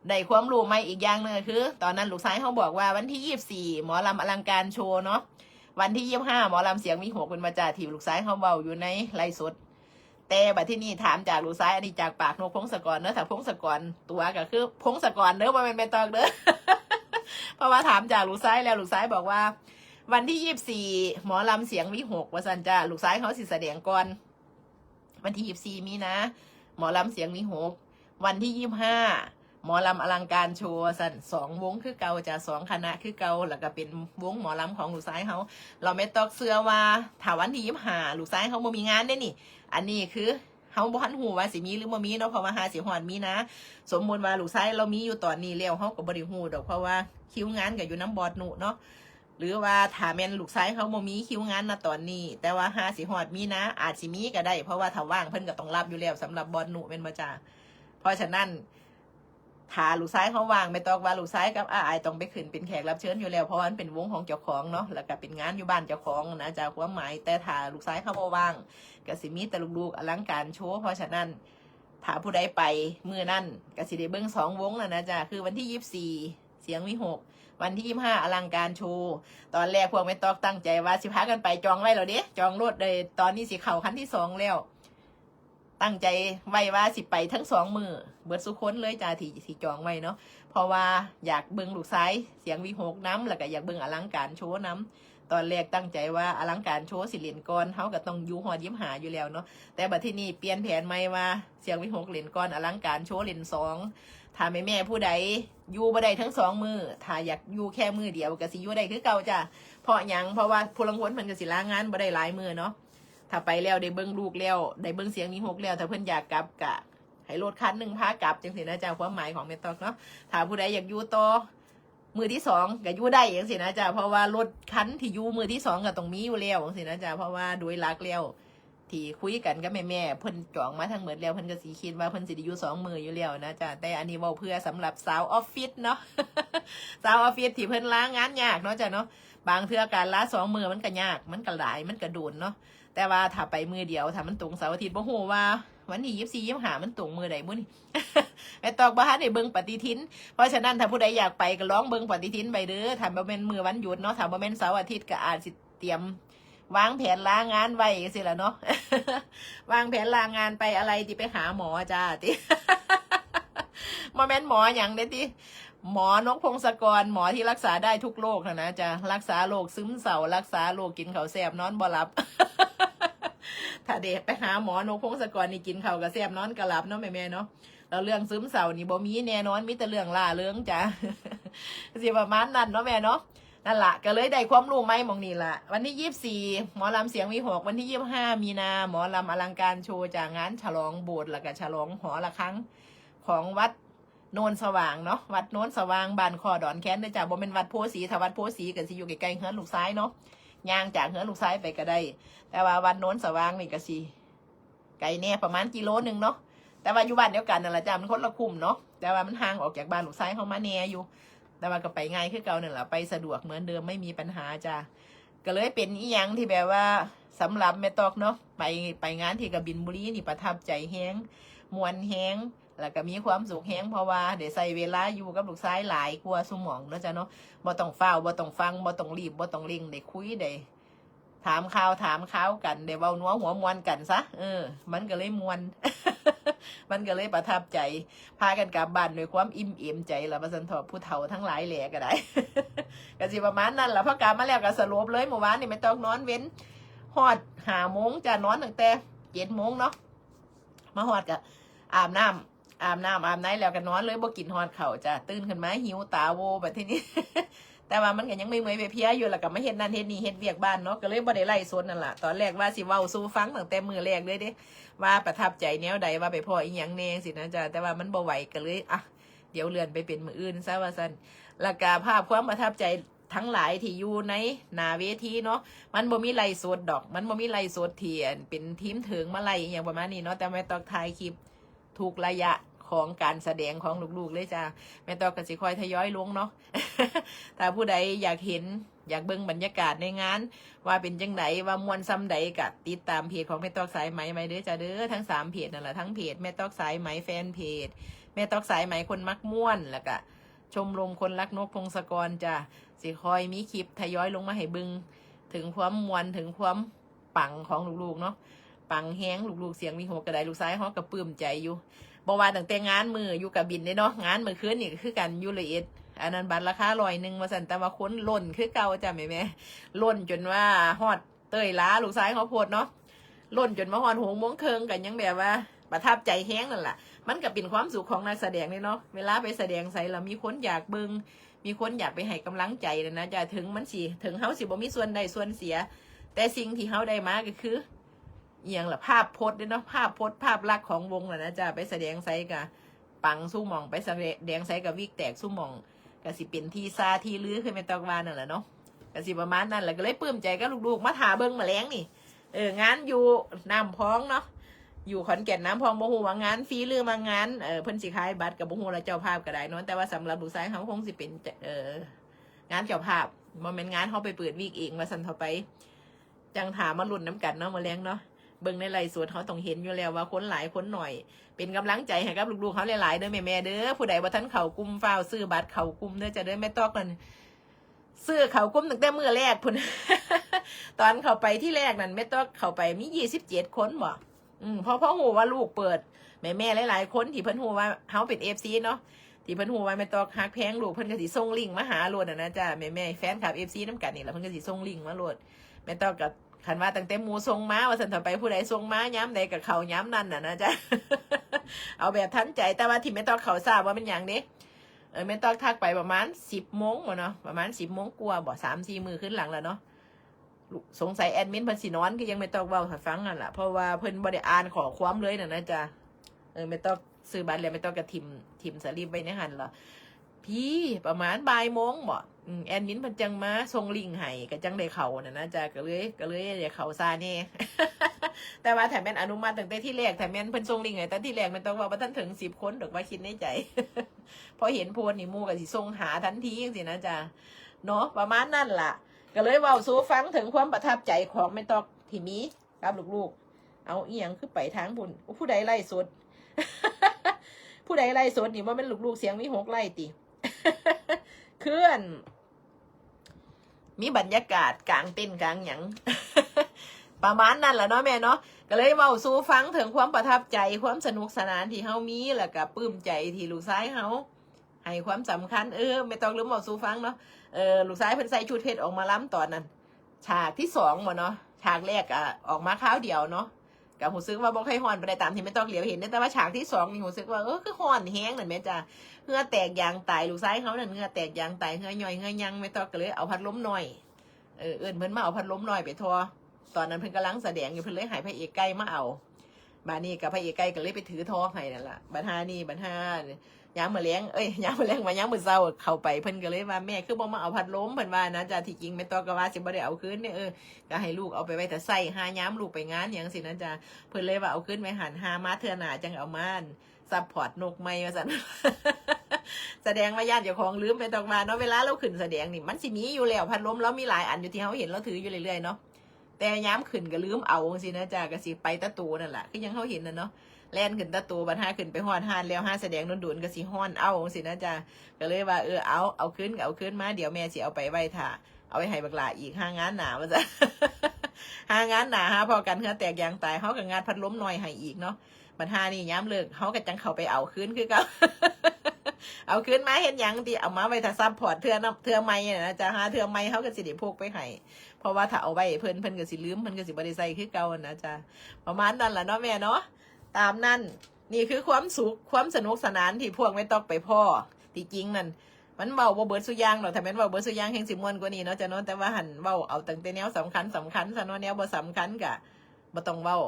ได้ความรู้ใหม่อีกอย่างหนึ่งก็คือ ตอนนั้นลูกชายเฮาบอกว่าวันที่ยี่สิบสี่หมอลำอลังการโชว์เนาะ วันที่ยี่สิบห้าหมอลำเสียงวิหก เพิ่นว่าจ้า ที่ลูกชายเฮาเว้าอยู่ในไลฟ์สด แต่บัดที่นี่ถามจากลูกชาย อันนี้จากปากนกพงศกรเนาะ ถ้าพงศกรตั๋วก็คือพงศกรเด้อ บ่แม่นแม่ตอกเด้อ เพราะว่าถามจากลูกชายแล้ว ลูกชายบอกว่า วันที่ยี่สิบสี่หมอลำเสียงวิหก ว่าซั่นจ้า ลูกชายเฮาสิแสดงก่อน วันที่ยี่สิบสี่มีนา หมอลำเสียงวิหก วันที่ยี่สิบห้าหมอลำอลังการโชว์ ว่าซั่น สองวงคือเก่าจ้ะ สองคณะคือเก่า แล้วก็เป็นวงหมอลำของลูกชายเฮา แล้วแม่ตอกเชื่อว่าถ้าวันที่ยี่สิบห้าลูกชายเฮาบ่มีงานเด้นี่ อันนี้คือเฮาบ่ทันฮู้ว่าสิมีหรือบ่มีเนาะ เพราะว่าหาสิฮอดมีนา สมมุติว่าลูกชายลาวมีอยู่ตอนนี้แล้ว เฮาก็บ่ได้ฮู้ดอก เพราะว่าคิวงานก็อยู่นำบอสนุเนาะ หรือว่าถ้าแม่นลูกชายเฮาบ่มีคิวงานณตอนนี้ แต่ว่าหาสิฮอดมีนา อาจสิมีก็ได้ เพราะว่าถ้าว่างเพิ่นก็ต้องรับอยู่แล้ว สำหรับบอสนุแม่นบ่จ้า เพราะฉะนั้น ถ้าลูกชายเขาว่าง แม่ตอกว่าลูกชายกับอ้าอายต้องไปขึ้นเป็นแขกรับเชิญอยู่แล้ว เพราะว่ามันเป็นวงของเจ้าของเนาะ แล้วก็เป็นงานอยู่บ้านเจ้าของนะจ๊ะ ความหมาย แต่ถ้าลูกชายเขาบ่ว่าง ก็สิมีแต่ลูกๆอลังการโชว์ เพราะฉะนั้น ถ้าผู้ใดไปมื้อนั้น ก็สิได้เบิ่งสองวงแล้วนะจ๊ะ คือวันที่ยี่สิบสี่ เสียงวิหก วันที่ยี่สิบห้า อลังการโชว์ ตอนแรกพวกแม่ตอกตั้งใจว่าสิพากันไป จองไว้แล้วเด้ จองรถเลย ตอนนี้สิเข้าคันที่สองแล้ว ตั้งใจไว้ว่าสิไปทั้งสองมื้อ เบิดสุคนเลยจ้า ที่ที่จองไว้เนาะ เพราะว่าอยากเบิ่งลูกชายเสียงวิหกนำ แล้วก็อยากเบิ่งอลังการโชว์นำ ตอนแรกตั้งใจว่าอลังการโชว์สิเล่นก่อน เฮาก็ต้องอยู่ฮอดยี่สิบห้าอยู่แล้วเนาะ แต่บัดทีนี้เปลี่ยนแผนใหม่ว่าเสียงวิหกเล่นก่อน อลังการโชว์เล่นสอง ถ้าแม่ๆผู้ใดอยู่บ่ได้ทั้งสองมื้อ ถ้าอยากอยู่แค่มื้อเดียวก็สิอยู่ได้คือเก่าจ้า เพราะหยัง เพราะว่าผู้ลางคนเพิ่นก็สิลางานบ่ได้หลายมื้อเนาะ ถ้าไปแล้วได้เบิ่งลูกแล้ว ได้เบิ่งเสียงวิหกแล้ว ถ้าเพิ่นอยากกลับก็ให้รถคันหนึ่งพากลับจังซี้นะจ๊ะ ความหมายของแม่ตอกเนาะ ถ้าผู้ใดอยากอยู่ต่อมื้อที่สองก็อยู่ได้จังซี้นะจ๊ะ เพราะว่ารถคันที่อยู่มื้อที่สองก็ต้องมีอยู่แล้วจังซี้นะจ๊ะ เพราะว่าโดยหลักแล้ว ที่คุยกันกับแม่ๆ เพิ่นจองมาทั้งหมดแล้ว เพิ่นก็สิคิดว่าเพิ่นสิได้อยู่สองมื้ออยู่แล้วนะจ๊ะ แต่อันนี้เว้าเพื่อสำหรับสาวออฟฟิศเนาะ สาวออฟฟิศที่เพิ่นลางานยากเนาะจ๊ะเนาะ บางเทื่อการลาสองมื้อมันก็ยาก มันก็หลาย มันก็โดนเนาะ แต่ว่าถ้าไปมื้อเดียว ถ้ามันตรงเสาร์อาทิตย์ บ่ฮู้ว่าวันที่ยี่สิบสี่ ยี่สิบห้า มันตรงมื้อใดบุนี่ แม่ตอกบ่ทันได้เบิ่งปฏิทิน เพราะฉะนั้นถ้าผู้ใดอยากไปก็ลองเบิ่งปฏิทินไปเด้อ ถ้าบ่แม่นมื้อวันหยุดเนาะ ถ้าบ่แม่นเสาร์อาทิตย์ก็อาจสิเตรียมวางแผนลางานไว้จังซี้ล่ะเนาะ วางแผนลางานไปอะไรติ ไปหาหมอจ้าติ บ่แม่นหมอหยังเด้ติ หมอนกพงศกร หมอที่รักษาได้ทุกโรคนะนะจ๊ะ รักษาโรคซึมเศร้า รักษาโรคกินข้าวแซ่บนอนบ่หลับ ถ้าเดไปหาหมอนกพงศกรนี่กินข้าวก็แซ่บนอนก็หลับเนาะแม่ๆเนาะ แล้วเรื่องซึมเศร้านี่บ่มีแน่นอน มีแต่เรื่องร่าเริงจ้ะ สิประมาณนั้นเนาะแม่เนาะ นั่นล่ะ ก็เลยได้ความรู้ใหม่หม่องนี้ล่ะ วันที่ยี่สิบสี่ หมอลำเสียงวิหก วันที่ยี่สิบห้า มีนา หมอลำอลังการโชว์จากงานฉลองโบสถ์ แล้วก็ฉลองหอระฆังของวัดโนนสว่างเนาะ วัดโนนสว่าง บ้านคอดอนแคนเด้อจ้ะ บ่แม่นวัดโพธิ์ศรี ถ้าวัดโพธิ์ศรีก็สิอยู่ใกล้ๆเฮือนลูกชายเนาะ ย่างจากเฮือนลูกชายไปก็ได้ แต่ว่าวัดโนนสว่างนี่ก็สิ ไกลแน่ประมาณกิโลหนึ่งเนาะ แต่ว่าอยู่บ้านเดียวกันนั่นล่ะจ้ะ มันคนละคุ้มเนาะ แต่ว่ามันห่างออกจากบ้านลูกชายเฮามาแน่อยู่ แต่ว่าก็ไปง่ายคือเก่านั่นล่ะ ไปสะดวกเหมือนเดิม ไม่มีปัญหาจ้ะ ก็เลยเป็นอีหยังที่แบบว่า สำหรับแม่ตอกเนาะ ไป ไปงานที่กบินบุรีนี่ประทับใจแฮง ม่วนแฮง แล้วก็มีความสุขแฮง เพราะว่าได้ใช้เวลาอยู่กับลูกชายหลายกว่าชั่วโมงเนาะจ้ะเนาะ บ่ต้องฟ้าว บ่ต้องฟั่ง บ่ต้องรีบ บ่ต้องเร่ง ได้คุย ได้ ถามข่าวถามข่าวกัน ได้เว้านัวหัวม่วนกันซะ เออ มันก็เลยม่วน มันก็เลยประทับใจ พากันกลับบ้านด้วยความอิ่มเอมใจล่ะ ว่าซั่นเถาะ ผู้เฒ่าทั้งหลายแหล่ก็ได้ ก็สิประมาณนั้นล่ะ พอกลับมาแล้วก็สลบเลย เมื่อวานนี่แม่ตอกนอนเว็น ฮอดห้าโมงจ้ะ นอนตั้งแต่เจ็ดโมงเนาะ มาฮอดก็อาบน้ำ อาบน้ำอาบในแล้วก็นอนเลย บ่กินฮอดข้าวจ้ะ ตื่นขึ้นมาหิวตาโวบัดทีนี้ แต่ว่ามันก็ยังเมื่อยๆเพลียๆอยู่ แล้วก็มาเฮ็ดนั่นเฮ็ดนี่ เฮ็ดเวียกบ้านเนาะ ก็เลยบ่ได้ไลฟ์สดนั่นล่ะ ตอนแรกว่าสิเว้าสู่ฟังตั้งแต่มื้อแรกเลยเด้ ว่าประทับใจแนวใด ว่าไปพ้ออีหยังแหน่จังซี้นะจ้ะ แต่ว่ามันบ่ไหวก็เลย อ่ะ เดี๋ยวเลื่อนไปเป็นมื้ออื่นซะว่าซั่น แล้วก็ภาพความประทับใจทั้งหลายที่อยู่ในหน้าเวทีเนาะ มันบ่มีไลฟ์สดดอก มันบ่มีไลฟ์สดที่อันเป็นทีมเถิงมาไลฟ์อีหยังประมาณนี้เนาะ แต่แม่ตอกถ่ายคลิป ทุกระยะของการแสดงของลูกๆเลยจ้า แม่ตอกก็สิคอยทยอยลงเนาะ ถ้าผู้ใดอยากเห็น อยากเบิ่งบรรยากาศในงาน ว่าเป็นจังใด ว่าม่วนส่ำใด ก็ติดตามเพจของแม่ตอกสายไหมไว้เด้อจ้าเด้อ ทั้งสามเพจนั่นล่ะ ทั้งเพจแม่ตอกสายไหมแฟนเพจ แม่ตอกสายไหมคนมักม่วน แล้วก็ชมรมคนรักนกพงศกรจ้า สิคอยมีคลิปทยอยลงมาให้เบิ่ง ถึงความม่วน ถึงความปังของลูกๆเนาะ ปังแฮง ลูกๆเสียงวิหกก็ได้ ลูกชายเฮาก็ปลื้มใจอยู่ บ่ว่าตั้งแต่งานมื้ออยู่กะบินเด้เนาะ งานมื้อคืนนี่ก็คือกัน อยู่ร้อยเอ็ด อันนั้นบัตรราคาร้อยหนึ่งว่าซั่น แต่ว่าคนล้นคือเก่าจ้ะแม่ๆ ล้นจนว่าฮอดเตยล้า ลูกชายเฮาโพดเนาะ ล้นจนมาฮอดหกโมงครึ่ง ก็ยังแบบว่าประทับใจแฮงนั่นล่ะ มันก็เป็นความสุขของนักแสดงเด้เนาะ เวลาไปแสดงไสแล้วมีคนอยากเบิ่ง มีคนอยากไปให้กำลังใจนั่นนะจ้ะ ถึงมันสิ ถึงเฮาสิบ่มีส่วนได้ส่วนเสีย แต่สิ่งที่เฮาได้มาก็คือ อีหยังล่ะ ภาพพจน์เด้เนาะ ภาพพจน์ ภาพลักษณ์ของวงล่ะนะจ้ะ ไปแสดงไสก็ปังสู้หม่อง ไปแสดงไสก็วิกแตกสู้หม่อง ก็สิเป็นที่ซาที่ลือคือแม่ตอกว่านั่นล่ะเนาะ ก็สิประมาณนั้นแหละ ก็เลยปลื้มใจกับลูกๆ มาถ่าเบิ่งมื้อแลงนี่ เออ งานอยู่น้ำพองเนาะ อยู่ขอนแก่นนำ พร้อม บ่ฮู้ว่างานฟรีหรือว่างาน เอ่อ เพิ่นสิขายบัตร ก็บ่ฮู้ล่ะ เจ้าภาพก็ได้เนาะ แต่ว่าสำหรับลูกชายเฮาคงสิเป็น เอ่อ งานเจ้าภาพ บ่แม่นงานเฮาไปเปิดวิกเอง ว่าซั่นเถาะไป จั่งถ้ามาลุ้นนำกันเนาะ มื้อแลงเนาะ เบิ่งในไลฟ์สดเฮาต้องเห็นอยู่แล้วว่าคนหลายคนหน่อย เป็นกำลังใจให้กับลูกๆเฮาหลายๆเด้อแม่ๆเด้อ ผู้ใดบ่ทันเข้ากลุ่ม ฟ้าวซื้อบัตรเข้ากลุ่มเด้อจ้ะเด้อ แม่ต๊อกนั่น ซื้อเข้ากลุ่มตั้งแต่มื้อแรกพุ้น ตอนเข้าไปที่แรกนั่น แม่ต๊อกเข้าไปมียี่สิบเจ็ดคนบ่ อืม พอ พอฮู้ว่าลูกเปิด แม่ๆหลายๆคนที่เพิ่นฮู้ว่าเฮาเป็น เอฟซี เนาะ ที่เพิ่นฮู้ว่าแม่ต๊อกฮักแพงลูก เพิ่นก็สิส่งลิงก์มาหาโลดน่ะนะจ้ะ แม่ๆแฟนคลับ เอฟซี นำกันนี่ล่ะ เพิ่นก็สิส่งลิงก์มาโลด แม่ต๊อกก็ คันว่าตั้งแต่หมู่ส่งมา ว่าซั่นเถาะไป ผู้ใดส่งมายามใดก็เข้ายามนั้นน่ะนะจ้ะ เอาแบบทันใจ แต่ว่าที่แม่ต๊อกเข้าช้าบ่แม่นหยังเด้ เออ แม่ต๊อกทักไปประมาณสิบโมงบ่เนาะ ประมาณสิบโมงกว่าบ่ สามสี่มื้อคืนหลังแล้วเนาะ สงสัยแอดมินเพิ่นสินอน คือยังแม่ต๊อกเว้าให้ฟังนั่นล่ะ เพราะว่าเพิ่นบ่ได้อ่านข้อความเลยน่ะนะจ้ะ เออ แม่ต๊อกซื้อบัตรแล้ว แม่ต๊อกก็ถิ่ม ถิ่มสลิปไว้ในหั่นล่ะ พี่ ประมาณบ่ายโมงบ่ อืม แอดมินเพิ่นจั่งมาส่งลิงก์ให้ ก็จั่งได้เข้าน่ะนะจ้ะ ก็เลย ก็เลยได้เข้าช้าแน่ แต่ว่าถ้าแม่นอนุมัติตั้งแต่ทีแรก ถ้าแม่นเพิ่นส่งลิงก์ให้ตั้งแต่ทีแรก แม่ต๊อกว่าบ่ทันถึงสิบคนดอก ว่าคิดในใจ พอเห็นโพสต์นี่หมู่ก็สิส่งหาทันทีจั่งซี้นะจ้ะ เนาะ ประมาณนั้นล่ะ ก็เลยเว้าสู่ฟังถึงความประทับใจของแม่ต๊อกที่มีกับลูกๆ เอาอีหยังคือไปทางพุ้น ผู้ใดไลฟ์สด ผู้ใดไลฟ์สดนี่ บ่แม่นลูกๆเสียงวิหกไลฟ์ติ คืออัน มีบรรยากาศกางเต็นท์กางหยัง ประมาณนั้นล่ะเนาะแม่เนาะ ก็เลยเว้าสู่ฟังถึงความประทับใจ ความสนุกสนานที่เฮามี แล้วก็ปลื้มใจที่ลูกชายเฮาให้ความสำคัญ เออ แม่ต๊อกลืมเว้าสู่ฟังเนาะ เออ ลูกชายเพิ่นใส่ชุดเพชรออกมาลำตอนนั้น ฉากที่สองบ่เนาะ ฉากแรกอะออกมาคราวเดียวเนาะ ก็รู้สึกว่าบ่ค่อยฮ้อนปานใดตามที่แม่ต๊อกเหลียวเห็นเด้ แต่ว่าฉากที่สองนี่รู้สึกว่า เออ คือฮ้อนแฮงนั่นแหมจ้ะ เหงื่อแตกยางตาย ลูกชายเฮานั่นเหงื่อแตกยางตาย เหงื่อย่อยเหงื่อยัง แม่ต๊อกก็เลยเอาพัดลมน้อย เออ เอิ้นเพิ่นมาเอาพัดลมน้อยไปถ่อ ตอนนั้นเพิ่นกำลังแสดงอยู่ เพิ่นเลยให้พระเอกไก่มาเอา บาดนี้ก็พระเอกไก่ก็เลยไปถือถ่อให้นั่นล่ะ บัดห่านี่ บัดห่า ยามมื้อแลง เอ้ย ยามมื้อแลง ว่ายามมื้อเช้าเข้าไป เพิ่นก็เลยว่า แม่คือบ่มาเอาพัดลม เพิ่นว่านะจ้ะ ที่จริงแม่ต๊อกก็ว่าสิบ่ได้เอาคืนเด้ เออ ก็ให้ลูกเอาไปไว้ถ้าใช้ ห่ายามลูกไปงานหยังซี้นะจ้ะ เพิ่นเลยว่าเอาคืนไว้หั่น ห่ามาเทื่อหน้าจั่งเอามาซัพพอร์ตนกใหม่ ว่าซั่น แสดงว่าย้านเจ้าของลืม แม่ต๊อกว่าเนาะ เวลาลาวขึ้นแสดงนี่ มันสิมีอยู่แล้ว พัดลมลาวมีหลายอันอยู่ที่เฮาเห็นลาวถืออยู่เรื่อยๆเนาะ แต่ยามขึ้นก็ลืมเอาจั่งซี้นะจ้ะ ก็สิไปแต่โตนั่นล่ะ คือยังเฮาเห็นน่ะเนาะ แล่นขึ้นแต่โต บัดห่าขึ้นไปฮอดฮานแล้ว ห่าแสดงโดนๆก็สิฮ้อนเอาจั่งซี้นะจ้ะ ก็เลยว่า เออ เอา เอาคืนก็เอาคืนมา เดี๋ยวแม่สิเอาไปไว้ถ้า เอาไว้ให้บักหล้าอีก ห่างานหน้า ว่าซั่น ห่างานหน้า ห่าพ้อกันเหงื่อแตกยางตาย เฮาก็งัดพัดลมน้อยให้อีกเนาะ บัดห่านี่ยามเลิก เฮาก็จั่งเข้าไปเอาคืนคือเก่า เอาคืนมาเฮ็ดหยังติ เอามาไว้ถ้าซัพพอร์ตเทื่อเนาะ เทื่อใหม่น่ะนะจ้ะ ห่าเทื่อใหม่เฮาก็สิได้พกไปให้ เพราะว่าถ้าเอาไว้เพิ่น เพิ่นก็สิลืม เพิ่นก็สิบ่ได้ใช้คือเก่านะจ้ะ ประมาณนั้นล่ะเนาะแม่เนาะ ตามนั้น นี่คือความสุข ความสนุกสนานที่พวกแม่ต๊อกไปพ้อ ที่จริงนั่น มันเว้าบ่เบิดซุอย่างดอก ถ้าแม่นเว้าเบิดซุอย่างแฮ่งสิม่วนกว่านี้เนาะจ้ะเนาะ แต่ว่าหั่นเว้าเอาตั้งแต่แนวสำคัญสำคัญซะเนาะ แนวบ่สำคัญก็บ่ต้องเว้า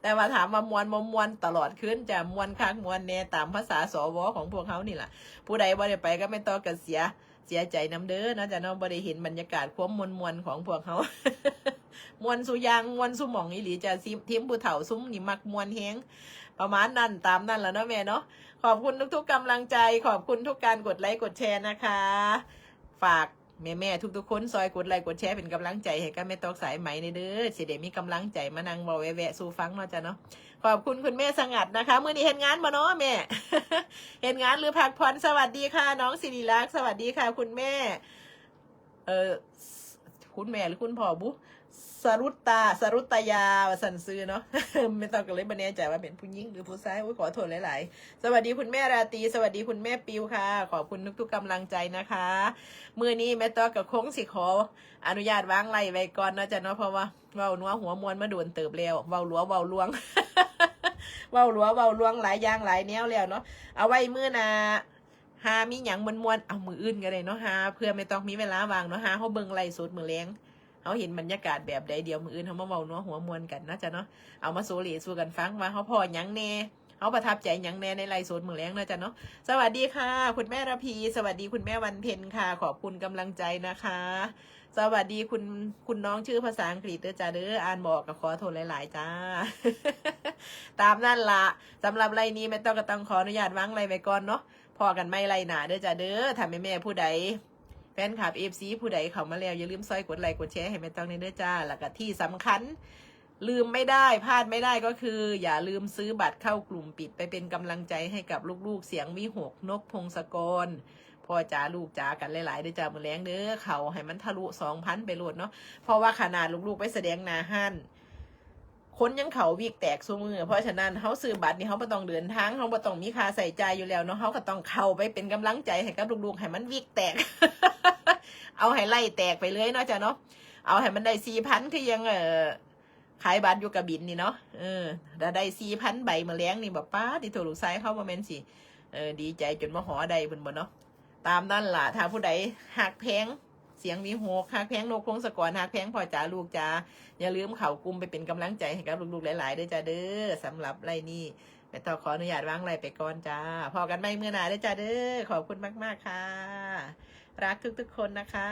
แต่ว่าถามว่าม่วนบ่ม่วน ตลอดคืนจ้ะ ม่วนคักม่วนแน่ ตามภาษา สว ของพวกเฮานี่ล่ะ ผู้ใดบ่ได้ไปกับแม่ต๊อกก็เสีย เสียใจนำเด้อเนาะจ้ะเนาะ บ่ได้เห็นบรรยากาศความม่วนๆของพวกเฮา ม่วนซุอย่าง ม่วนซุหม่องอีหลีจ้ะ ทีม ทีมผู้เฒ่าซุมนี่มักม่วนแฮง ประมาณนั้น ตามนั้นล่ะเนาะแม่เนาะ ขอบคุณทุกๆกำลังใจ ขอบคุณทุกการกดไลค์กดแชร์นะคะ ฝากแม่ๆทุกๆคนซอยกดไลค์กดแชร์เป็นกำลังใจให้กับแม่ต๊อกสายไหมแหน่เด้อ สิได้มีกำลังใจมานั่งเว้าแวะๆสู่ฟังเนาะจ้ะเนาะ ขอบคุณคุณแม่สงัดนะคะ มื้อนี้เฮ็ดงานบ่เนาะแม่ เฮ็ดงานหรือพักผ่อน สวัสดีค่ะ น้องศิริลักษณ์ สวัสดีค่ะคุณแม่ เอ่อ คุณแม่หรือคุณพ่อบุ สรุตตา สรุตตยา ว่าซั่นซื่อเนาะ แม่ต๊อกก็เลยบ่แน่ใจว่าเป็นผู้หญิงหรือผู้ชาย โอ้ย ขอโทษหลายๆ สวัสดีคุณแม่ราตรี สวัสดีคุณแม่ปิวค่ะ ขอบคุณทุกๆกำลังใจนะคะ มื้อนี้แม่ต๊อกก็คงสิขออนุญาตวางไลฟ์ไว้ก่อนเนาะจ้ะเนาะ เพราะว่าเว้านัวหัวม่วนมาโดนเติบแล้ว เว้าหลัวเว้าลวง เว้าหลัวเว้าลวงหลายอย่างหลายแนวแล้วเนาะ เอาไว้มื้อหน้า ห่ามีหยังม่วนๆ เอามื้ออื่นก็ได้เนาะ ห่าเพื่อแม่ต๊อกมีเวลาว่างเนาะ ห่าเฮาเบิ่งไลฟ์สดมื้อแลง เฮาเห็นบรรยากาศแบบใด เดี๋ยวมื้ออื่นเฮามาเว้านัวหัวม่วนกันเนาะจ้ะเนาะ เอามาโซเลสู่กันฟังว่าเฮาพ้อหยังแหน่ เฮาประทับใจหยังแหน่ในไลฟ์สดมื้อแลงเนาะจ้ะเนาะ สวัสดีค่ะ คุณแม่ระพี สวัสดีคุณแม่วันเพ็ญค่ะ ขอบคุณกำลังใจนะคะ สวัสดีคุณ คุณน้องชื่อภาษาอังกฤษเด้อจ้าเด้อ อ่านบ่ออกก็ขอโทษหลายๆจ้า ตามนั่นละ สำหรับไลน์นี้แม่ต้องก็ต้องขออนุญาตวางไลน์ไว้ก่อนเนาะ พ้อกันใหม่ไลน์หน้าเด้อจ้าเด้อ ถ้าแม่ๆผู้ใด แฟนคลับ เอฟซี ผู้ใดเข้ามาแล้ว อย่าลืมซอยกดไลค์กดแชร์ให้แม่ต้องแหน่เด้อจ้า แล้วก็ที่สำคัญ ลืมไม่ได้ พลาดไม่ได้ก็คือ อย่าลืมซื้อบัตรเข้ากลุ่มปิดไปเป็นกำลังใจให้กับลูกๆเสียงวิหก นกพงศกร พ่อจ๋าลูกจ๋ากันหลายๆเด้อจ้า มื้อแลงเด้อ เข้าให้มันทะลุสองพันไปโลดเนาะ เพราะว่าขนาดลูกๆไปแสดงหน้าห้าน คนยังเข้าวิกแตกซุมื้อ เพราะฉะนั้นเฮาซื้อบัตรนี่เฮาบ่ต้องเดินทาง เฮาบ่ต้องมีค่าใช้จ่ายอยู่แล้วเนาะ เฮาก็ต้องเข้าไปเป็นกำลังใจให้กับลูกๆให้มันวิกแตก เอาให้ไล่แตกไปเลยเนาะจ้าเนาะ เอาให้มันได้สี่พัน คือยัง เอ่อ ขายบัตรอยู่กะบินนี่เนาะ เออ ถ้าได้สี่พันใบมื้อแลงนี่ บ่ป๊าด ติโท ลูกชายเขาบ่แม่นสิ เออ ดีใจจนมาหอได้เพิ่นบ่เนาะ ตามนั่นล่ะ ถ้าผู้ใดฮักแพง เสียงวิหก ฮักแพงนกพงศกร ฮักแพงพ่อจ๋าลูกจ๋า อย่าลืมเข้ากลุ่มไปเป็นกำลังใจให้กับลูกๆหลายๆเด้อจ้าเด้อ สำหรับไลน์นี้ แม่ต้องขออนุญาตวางไลน์ไปก่อนจ้า พ้อกันใหม่มื้อหน้าเด้อจ้าเด้อ ขอบคุณมากๆค่ะ รักทุกๆคนนะคะ